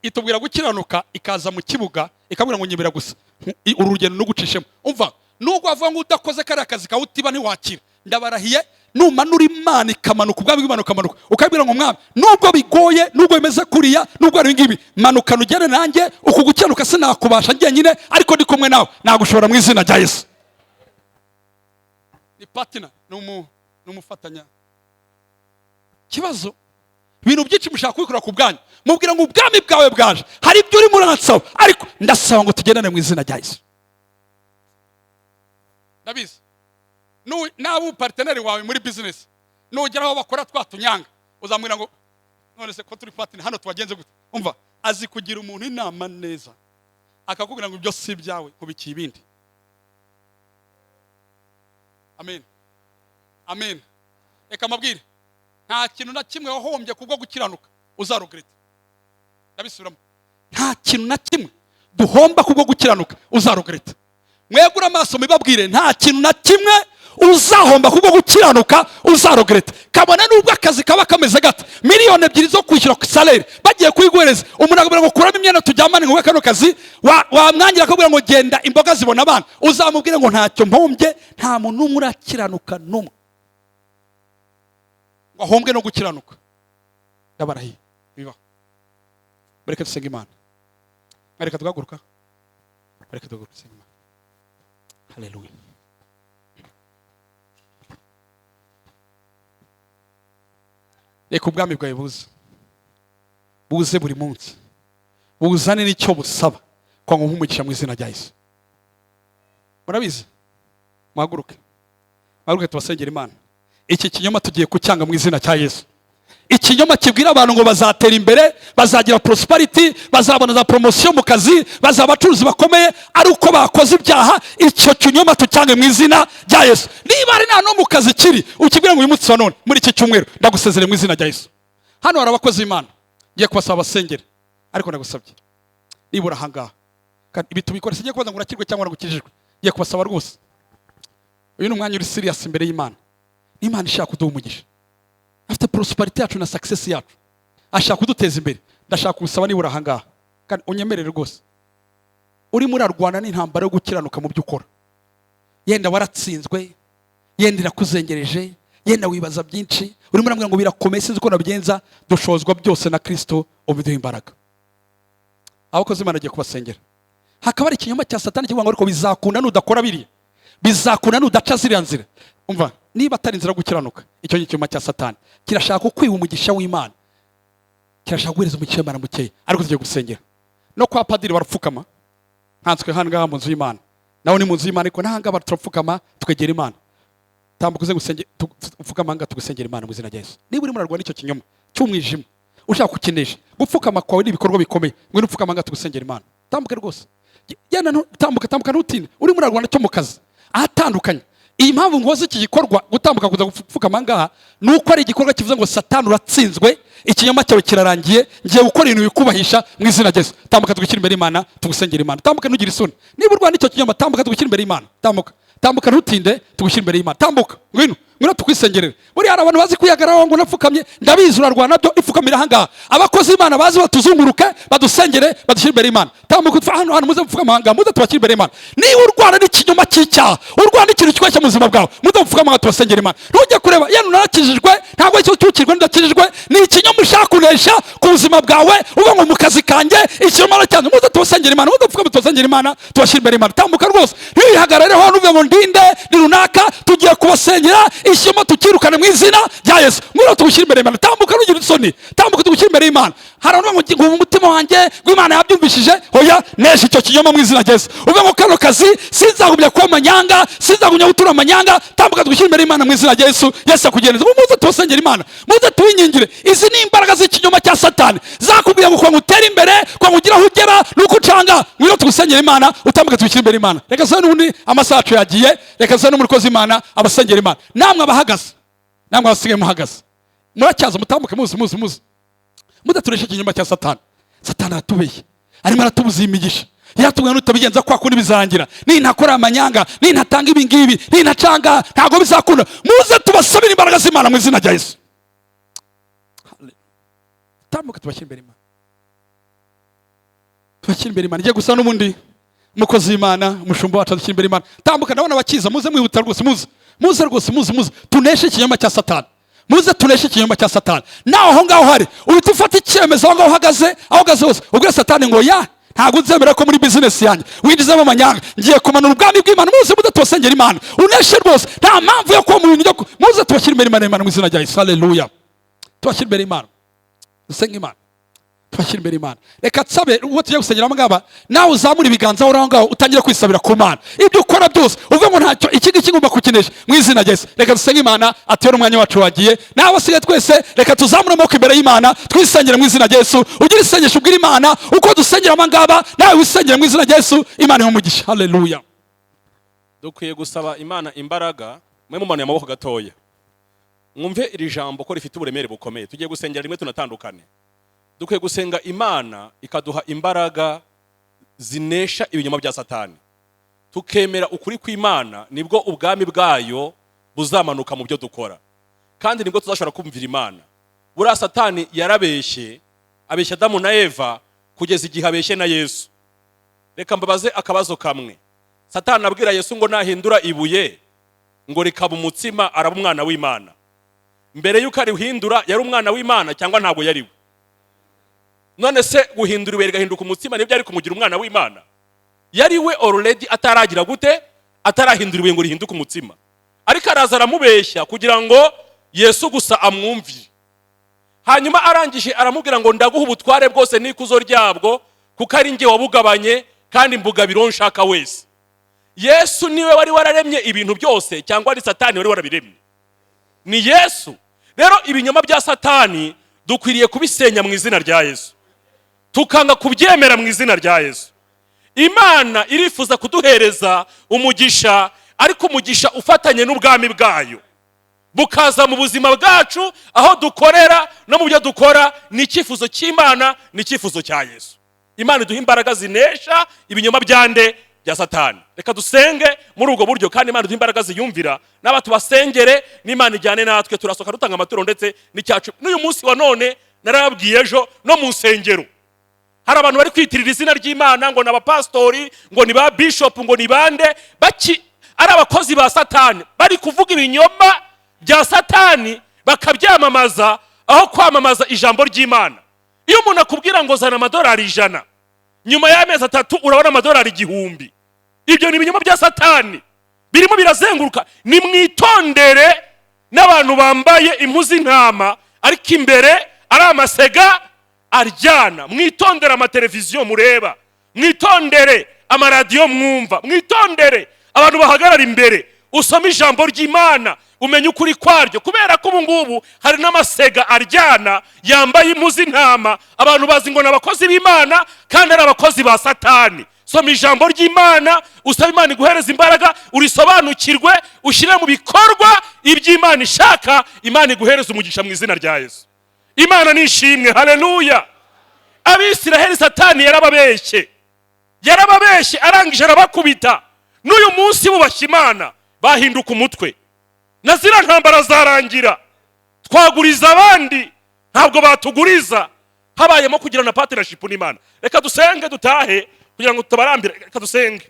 Itubwira gukiranuka, ikaza mu kibuga, ikabwira ngo nyibera gusa uru rugendo nugucishemo. Umva, nubwo wavuga ngo udakoze kariya kazi kawe, utiba ntiwakira, ndabarahiye, numanura Imana ikamanuka, ubwami bw'Imana ukamanuka, ukabwira ngo mwami, nubwo bigoye, nubwo bimeze kuriya, nubwo ari ngibi, manukana ugere nanjye. Uku gukiranuka sinakubasha njyenyine, ariko ndi kumwe nawe nagushobora mu izina rya Yesu. Ni partner, ni umufatanya kibazo. Ibintu byinshi mushaka kubikora ku bwanyu. Mubwira ngo ubwami bwawe bwaje, hari ibyo urimo uransaba, ariko ndasaba ngo tugendane mu izina rya Yesu. Ndabizi, naba umupartner wawe muri business, nugera aho bakora twa tunyanga, uzamubwira ngo none se ko turi partner hano tubagenze gute? Umva, azi kugira umuntu inama neza, akakubwira ngo ibyo si ibyawe, nkubikiye ibindi. Amen, amen. Reka mabwire, nta kintu na kimwe wahombye kubwo gukiranuka uzaregretta. Ndabisubiramo: nta kintu na kimwe duhomba kubwo gukiranuka uzaregretta. Mwegure amaso mubibabwire: nta kintu na kimwe Uzahomba kubwo gukiranuka, uzaregretta. Kabone nubwo akazi kaba kameze gate, 2 miliyoni zo kwishyura salaire bagiye kuyiguhereza, umuntu akubwira ngo kuramo imyenda tujyamane ngo kano kazi, wamwangira akakubwira ngo genda imboga zibona abana, uzamubwire ngo ntacyo mpombye. Nta muntu n'umwe urakiranuka n'umwe ngo ahombwe no gukiranuka, ndabarahiye, bibaho. Bareke dusenga Imana, reka tugahaguruka, bareke duhaguruka dusenga Imana. Haleluya. Reka ubwami bwawe buze, buze buri munsi, buzane n'icyo busaba kwa ngo nk'umugisha mu izina rya Yesu. Murabizi, muhaguruke, muhaguruke tubasengera Imana. Iki kinyoma tugiye kucyanga mu izina cya Yesu. Ikinyoma kibwira abantu ngo bazatera imbere, bazagira prosperity, bazabona za promotion mu kazi, bazaba abacuruzi bakomeye ari uko bakoze ibyaha, icyo kinyoma tucyange mu izina rya Yesu. Niba ari nta no mu kazi kiri, ukibwira ngo uyu munsi wa none, muri iki cyumweru, ndagusezereye mu izina rya Yesu. Hano hari abakozi b'Imana, ngiye kubasaba basengere, ariko ndagusabye nibura ahangaha kandi ibi tubikora, singiye kubaza ngo urakirwe cyangwa uragukijijwe, ngiye kubasaba rwose. Uyu ni umwanya uri serious imbere y'Imana. Imana ishaka kuduha umugisha, afite prosperity yacu na success yacu, ashaka kuduteza imbere. Ndashaka gusaba nibura ahangaha kandi unyemerere rwose, urimo urarwana n'intambara yo gukiranuka mu byo ukora, yenda waratsinzwe, yenda irakuzengereje, yenda wibaza byinshi, urimo urambwira ngo birakomeye, sinzi uko nabigenza. Dushozwa byose na Kristo ubiduha imbaraga. Abakozi Imana agiye kubasengera. Hakaba hari ikinyoma cya Satani kivuga ngo ariko bizakunda nudakora biriya, bizakunda nudaca ziriya nzira. Umva, niba atari inzira yo gukiranuka, icyo ni ikinyoma cya Satani kirashaka kwiba umugisha w'Imana, kirashaka guhereza umugisha w'Imana mukeya. Ariko tugiye gusengera. No kwa padiri barapfukama, nkanswe hano ngaha mu nzu y'Imana, nawe ni mu nzu y'Imana, ariko n'ahangaha turapfukama tukegera Imana. Tambuka uze gusenge, upfukama ahangaha tugusengera Imana mu izina rya Yesu. Niba urimo urarwana n'icyo kinyoma cy'umwijima ushaka kukinesha, gupfukama kwawe ni ibikorwa bikomeye. Ngwino upfukama ahangaha tugusengera Imana. Tambuka rwose, genda, tambuka, tambuka, ntutinde. Urimo urarwana cyo mu kazi ahatandukanye. Iyi mpamvu ngoze iki gikorwa, gutambuka kuza gupfukama ahangaha, ni uko ari igikorwa kivuze ngo Satani uratsinzwe, ikinyoma cyawe kirarangiye, ngiye gukora ibintu bikubahisha mu izina rya Yesu. Tambuka tugushyira imbere y'Imana, tugusengera Imana. Tambuka, ntugire isoni. Niba urwana icyo kinyoma, tambuka tugushyira imbere y'Imana. Tambuka, tambuka, ntutinde, tugushyira imbere y'Imana. Tambuka, ngwino, ngwino tukwisengerere. Buriya hari abantu bazi kwihagararaho ngo napfukamye, ndabizi urarwana nabyo, ipfukamira ahangaha. Abakozi b'Imana bazi batuzunguruke, badusengere, badushyire imbere y'Imana. Tambuka utva hano, hano muze mupfukama ahangaha, muze tubashyire imbere y'Imana. Niba urwana n'ikinyoma cy'icyaha, urwana n'ikintu kikweshya mu buzima bwawe, muze mupfukama ahangaha tubasengere Imana. Ntujye kureba yenda unarakijijwe, ntabwo icyo cyukirwe n'udakijijwe, ni ikinyoma ushaka kunesha ku buzima bwawe, uvuga ngo mu kazi kanjye ikinyoma aracyanze. Muze tubasengere Imana, muze mupfukame tubasengere Imana, tubashyire imbere y'Imana. Tambuka rwose, ntiwihagarareho hano uvuge ngo ndinde ni runaka. Tugiye kubasengera, ikinyoma tukirukane mu izina rya Yesu. Ngwino tugushyire imbere y'Imana. Tambuka, ntugire isoni, tambuka tugushyire imbere y'Imana. Hari abantu bavuga ngo umutima wanjye ngo Imana yabyumvishije. Oya, nesha icyo kinyoma mu izina rya Yesu. Uvuge ngo kano kazi sinzagumya kuba amanyanga, sinzagumya gutura amanyanga. Tambuka tugushyire imbere y'Imana mu izina rya Yesu. Yesu akugeneza. Muze tubasengere Imana, muze tuwinyingire. Izi ni imbaraga z'ikinyoma cya Satani zakubwiye ngo kugira ngo utere imbere, kugira ngo ugire aho ugera nuko ucanga. Ngwino tugusengere Imana, utambuke tugushyire imbere y'Imana. Reka se n'ubundi amasaha yacu yagiye, reka se n'umukozi Imana abasengera Imana. Namwe abahagaze, namwe abasigaye muhagaze, muracyaza, mutambuke, muze, muze, muze, mudaturesha ikinyoma cya Satani. Satani aratubeshya, arimo aratubuza imigisha. Yaratubwira nutabigenza kwa kundi bizarangira, nintakora amanyanga, nintatanga ibi ngibi, nintacanga, ntabwo bizakunda. Muze tubasabire imbaraga z'Imana mu izina rya Yesu. Tambuka tubashyire imbere Imana, tubashyire imbere Imana. Igiye gusa n'ubundi umukozi w'Imana, umushumba wacu adushyira imbere Imana. Tambuka, ndabona abakiza, muze mwihuta rwose, muze, muze rwose, muze, muze tuneshe ikinyoma cya Satani, muze tuneshe ikinyoma cya Satani. Nawe aho ngaho hari uhita ufata icyemezo, aho ngaho uhagaze, aho uhagaze hose, ubwire Satani ngo ya ntabwo nzemera ko muri bizinesi yanjye winjizamo amanyanga, ngiye kumanura ubwami bw'Imana. Muze, muze tubasengera Imana, uneshe rwose. Nta mpamvu yo kuba mu bintu byo muze tubashyire imbere Imana, Imana mu izina rya Yesu. Haleluya. Tubashyire imbere Imana, dusenge Imana, tubashyire imbere Imana. Reka nsabe ubwo tugiye gusengera aba ngaba, nawe uzamure ibiganza aho ngaho, utangire kwisabira ku Mana. Ibyo ukora byose uvuge ngo ntacyo, iki ngiki ngomba kukinesha mu izina rya Yesu. Reka dusenge Imana atuyore, umwanya wacu wagiye. Nawe asigaye twese, reka tuzamure amaboko imbere y'Imana, twisengere mu izina rya Yesu. Ugire isengesho ubwira Imana uko dusengera aba ngaba, nawe wisengere mu izina rya Yesu. Imana iha umugisha. Haleluya. Dukwiye gusaba Imana imbaraga. Mwe mumanuye amaboko gatoya, mwumve iri jambo ko rifite uburemere bukomeye. Tugiye gusengera rimwe tunatandukane. Dukwiye gusenga Imana ikaduha imbaraga zinesha ibinyoma bya Satani, tukemera ukuri kw'Imana, nibwo ubwami bwayo. Buzamanuka mu byo dukora, kandi nibwo tuzashobora kumvira Imana. Buriya Satani yarabeshye, abeshya Adamu na Eva, kugeza igihe abeshye na Yesu. Reka mbabaze akabazo kamwe. Satani abwira Yesu ngo nahindura ibuye ngo rikaba umutsima araba umwana w'Imana. Mbere y'uko arihindura yari umwana w'Imana cyangwa ntabwo yari we? None se guhindura ibuye rigahinduka umutsima nibyo ari kumugira umwana w'Imana? Yari we already, ataragira gute? Atarahindura ibuye ngo rihinduke umutsima. Ariko araza aramubeshya kugira ngo Yesu gusa amwumvire. Hanyuma arangije aramubwira ngo: "Ndaguha ubutware bwose n'ikuzo ryabwo, kuko ari njye wabugabanye, kandi mbugabira uwo nshaka wese." Yesu niwe wari wararemye ibintu byose cyangwa ari Satani wari warabiremye? Ni Yesu. Rero ibinyoma bya Satani dukwiriye kubisenya mu izina rya Yesu, tukanga kubyemera mu izina rya Yesu. Imana irifuza kuduhereza umugisha, ariko umugisha ufatanye n'ubwami bwayo, bukaza mu buzima bwacu, aho dukorera no mu byo dukora. Ni icyifuzo cy'Imana, ni icyifuzo cya Yesu. Imana iduha imbaraga zinesha ibinyoma byande? Bya Satani. Reka dusenge muri ubwo buryo, kandi Imana iduha imbaraga ziyumvira. N'aba tubasengere, n'Imana ijyane natwe. Turasohoka dutanga amaturo ndetse n'icyacu. N'uyu munsi wa none narababwiye ejo, no mu nsengero hari abantu bari kwitirira izina ry'Imana ngo ni abapasitori, ngo ni ba bishopu, ngo ni bande, baki ari abakozi ba Satani, bari kuvuga ibinyoma bya Satani bakabyamamaza aho kwamamaza ijambo ry'Imana. Iyo umuntu akubwira ngo zana amadolari 100, nyuma y'amezi 3 urabona amadolari 1000, ibyo ni ibinyoma bya Satani birimo birazenguruka. Nimwitondere n'abantu bambaye impu z'intama ariko imbere ari amasega aryana. Mwitondere amateleviziyo mureba, mwitondere amaradiyo mwumva, mwitondere abantu bahagarara imbere. Usome ijambo ry'Imana, umenye ukuri kwaryo, kubera ko ubu ngubu hari n'amasega aryana yambaye impu z'intama, abantu bazi ngo ni abakozi b'Imana kandi ari abakozi ba Satani. Soma ijambo ry'Imana, usaba Imana iguhereza imbaraga, urisobanukirwe, ushyire mu bikorwa iby'Imana ishaka. Imana iguhereza umugisha mu izina rya Yesu. Imana nishimwe, haleluya. Abisiraheli Satani yarababeshye, yarababeshye, arangije arabakubita. N'uyu munsi bubashye Imana bahinduka umutwe, na ziriya ntambara zarangira. Twaguriza abandi, ntabwo batuguriza, habayemo kugirana partnership n'Imana. Reka dusenge dutahe kugira ngo tutabarambire. Reka dusenge.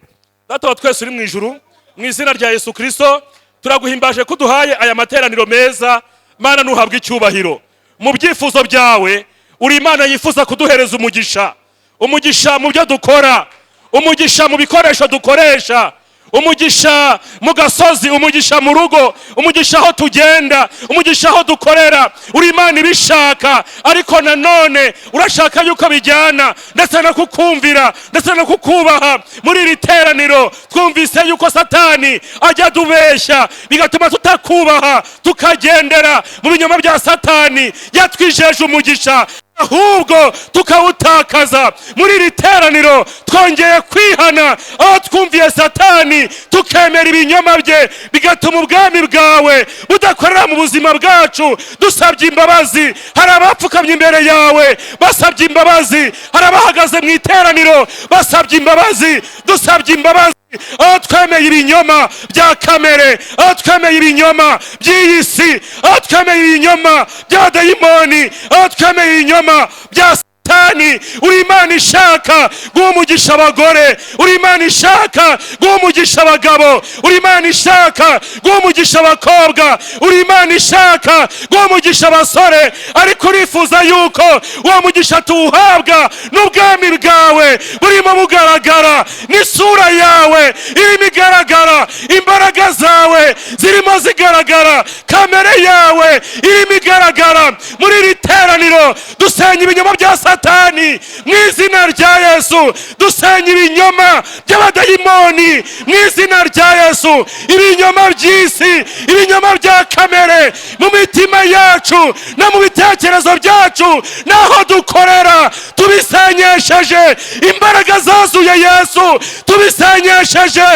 Data wa twese uri mu ijuru, mu izina rya Yesu Kirisito turaguhimbaje ko uduhaye aya materaniro meza. Mana, ntuhabwe icyubahiro. Mu byifuzo byawe uri Imana yifuza kuduhereza umugisha, umugisha mu byo dukora, umugisha mu bikoresho dukoresha, umugisha mu gasozi, umugisha mu rugo, umugisha aho tugenda, umugisha aho dukorera. Uri Imana ibishaka, ariko nanone urashaka yuko bijyana ndetse no kukumvira ndetse no kukubaha. Muri iri teraniro twumvise yuko Satani ajya adubeshya, bigatuma tutakubaha, tukagendera mu binyoma bya Satani. Yatwijeje umugisha, ahubwo tukawutakaza. Muri iri teraniro twongeye kwihana aho twumviye Satani, tukemera ibinyoma bye, bigatuma ubwami bwawe budakorera mu buzima bwacu. Dusabye imbabazi. Hari abapfukamye imbere yawe basabye imbabazi, hari abahagaze mu iteraniro basabye imbabazi. Dusabye imbabazi aho twemeye ibinyoma bya kamere, aho twemeye ibinyoma by'iyi si, aho twemeye ibinyoma bya dayimoni, aho twemeye ibinyoma bya Satani. Uri Imana ishaka guha umugisha abagore, uri Imana ishaka guha umugisha abagabo, uri Imana ishaka guha umugisha abakobwa, uri Imana ishaka guha umugisha abasore, ariko urifuza yuko uwo mugisha tuwuhabwa n'ubwami bwawe burimo bugaragara, n'isura yawe irimo igaragara, imbaraga zawe zirimo zigaragara, kamere yawe irimo igaragara. Muri iri teraniro dusenya ibinyoma bya Satani mu izina rya Yesu. Dusenya ibinyoma by'abadayimoni mu izina rya Yesu, ibinyoma by'isi, ibinyoma bya kamere mu mitima yacu no mu bitekerezo byacu n'aho dukorera. Tubisenyesheje imbaraga zazuye Yesu, tubisenyesheje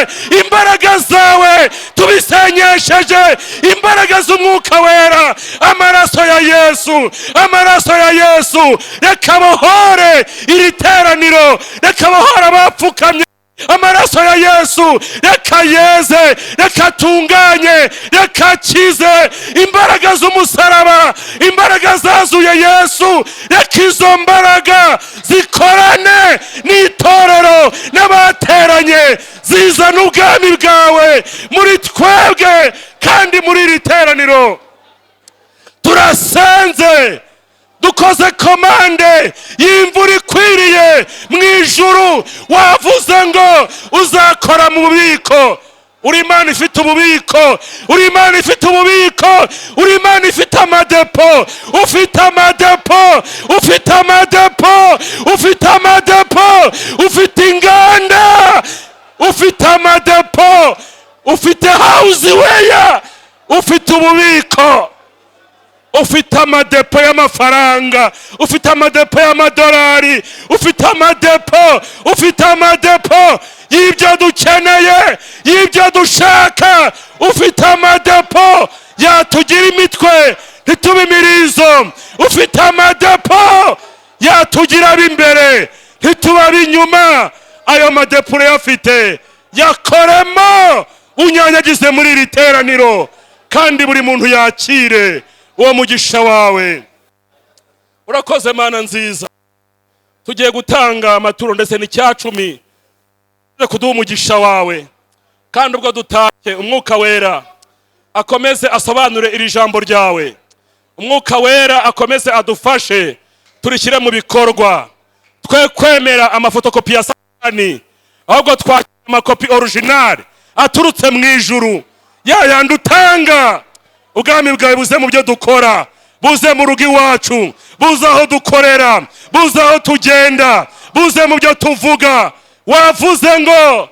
imbaraga zawe, tubisenyesheje imbaraga z'Umwuka Wera. Amaraso ya Yesu, amaraso ya Yesu, reka bohore iri teraniro, reka bohore abapfukamye. Amaraso ya Yesu reka yeze, reka atunganye, reka akize. Imbaraga z'umusaraba, imbaraga zazuye Yesu, reka izo mbaraga zikorane n'itorero n'abateranye, zizana ubwami bwawe muri twebwe. Kandi muri iri teraniro turasenze, dukoze commande y'imvura ikwiriye mu ijuru. Wavuze ngo uzakora mu bubiko. Uri Imana ifite ububiko, uri Imana ifite ububiko, uri Imana ifite amadepo. Ufite amadepo, ufite amadepo, ufite amadepo, ufite inganda, ufite amadepo, ufite houseweya, ufite ububiko, ufite amadepo y'amafaranga, ufite amadepo y'amadolari, ufite amadepo, ufite amadepo y'ibyo dukeneye, y'ibyo dushaka. Ufite amadepo yatugira imitwe ntitube imirizo. Ufite amadepo yatugira ab'imbere ntitube ab'inyuma. Ayo madepo urayafite, yakoremo, unyanyagize muri iri teraniro, kandi buri muntu yakire uwo mugisha wawe. Urakoze, Mana nziza. Tugiye gutanga amaturo ndetse n'icyacumi, kuduha umugisha wawe. Kandi ubwo dutashye, Umwuka Wera akomeze asobanure iri jambo ryawe. Umwuka Wera akomeze adufashe turishyire mu bikorwa. Twe kwemera amafotokopi ya Satani, ahubwo twakira amakopi original aturutse mu ijuru, ya yandi utanga. Ubwami bwawe buze mu byo dukora, buze mu rugo iwacu, buze aho dukorera, buze aho tugenda, buze mu byo tuvuga. Wavuze ngo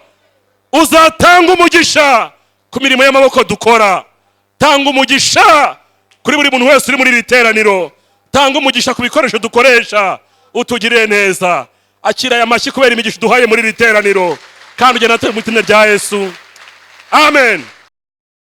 uzatanga umugisha ku mirimo y'amaboko dukora. Tanga umugisha kuri buri muntu wese uri muri iri teraniro, tanga umugisha ku bikoresho dukoresha, utugirire neza. Akira aya mashyi kubera imigisha uduhaye muri iri teraniro, kandi ugenda mu izina rya Yesu, amen.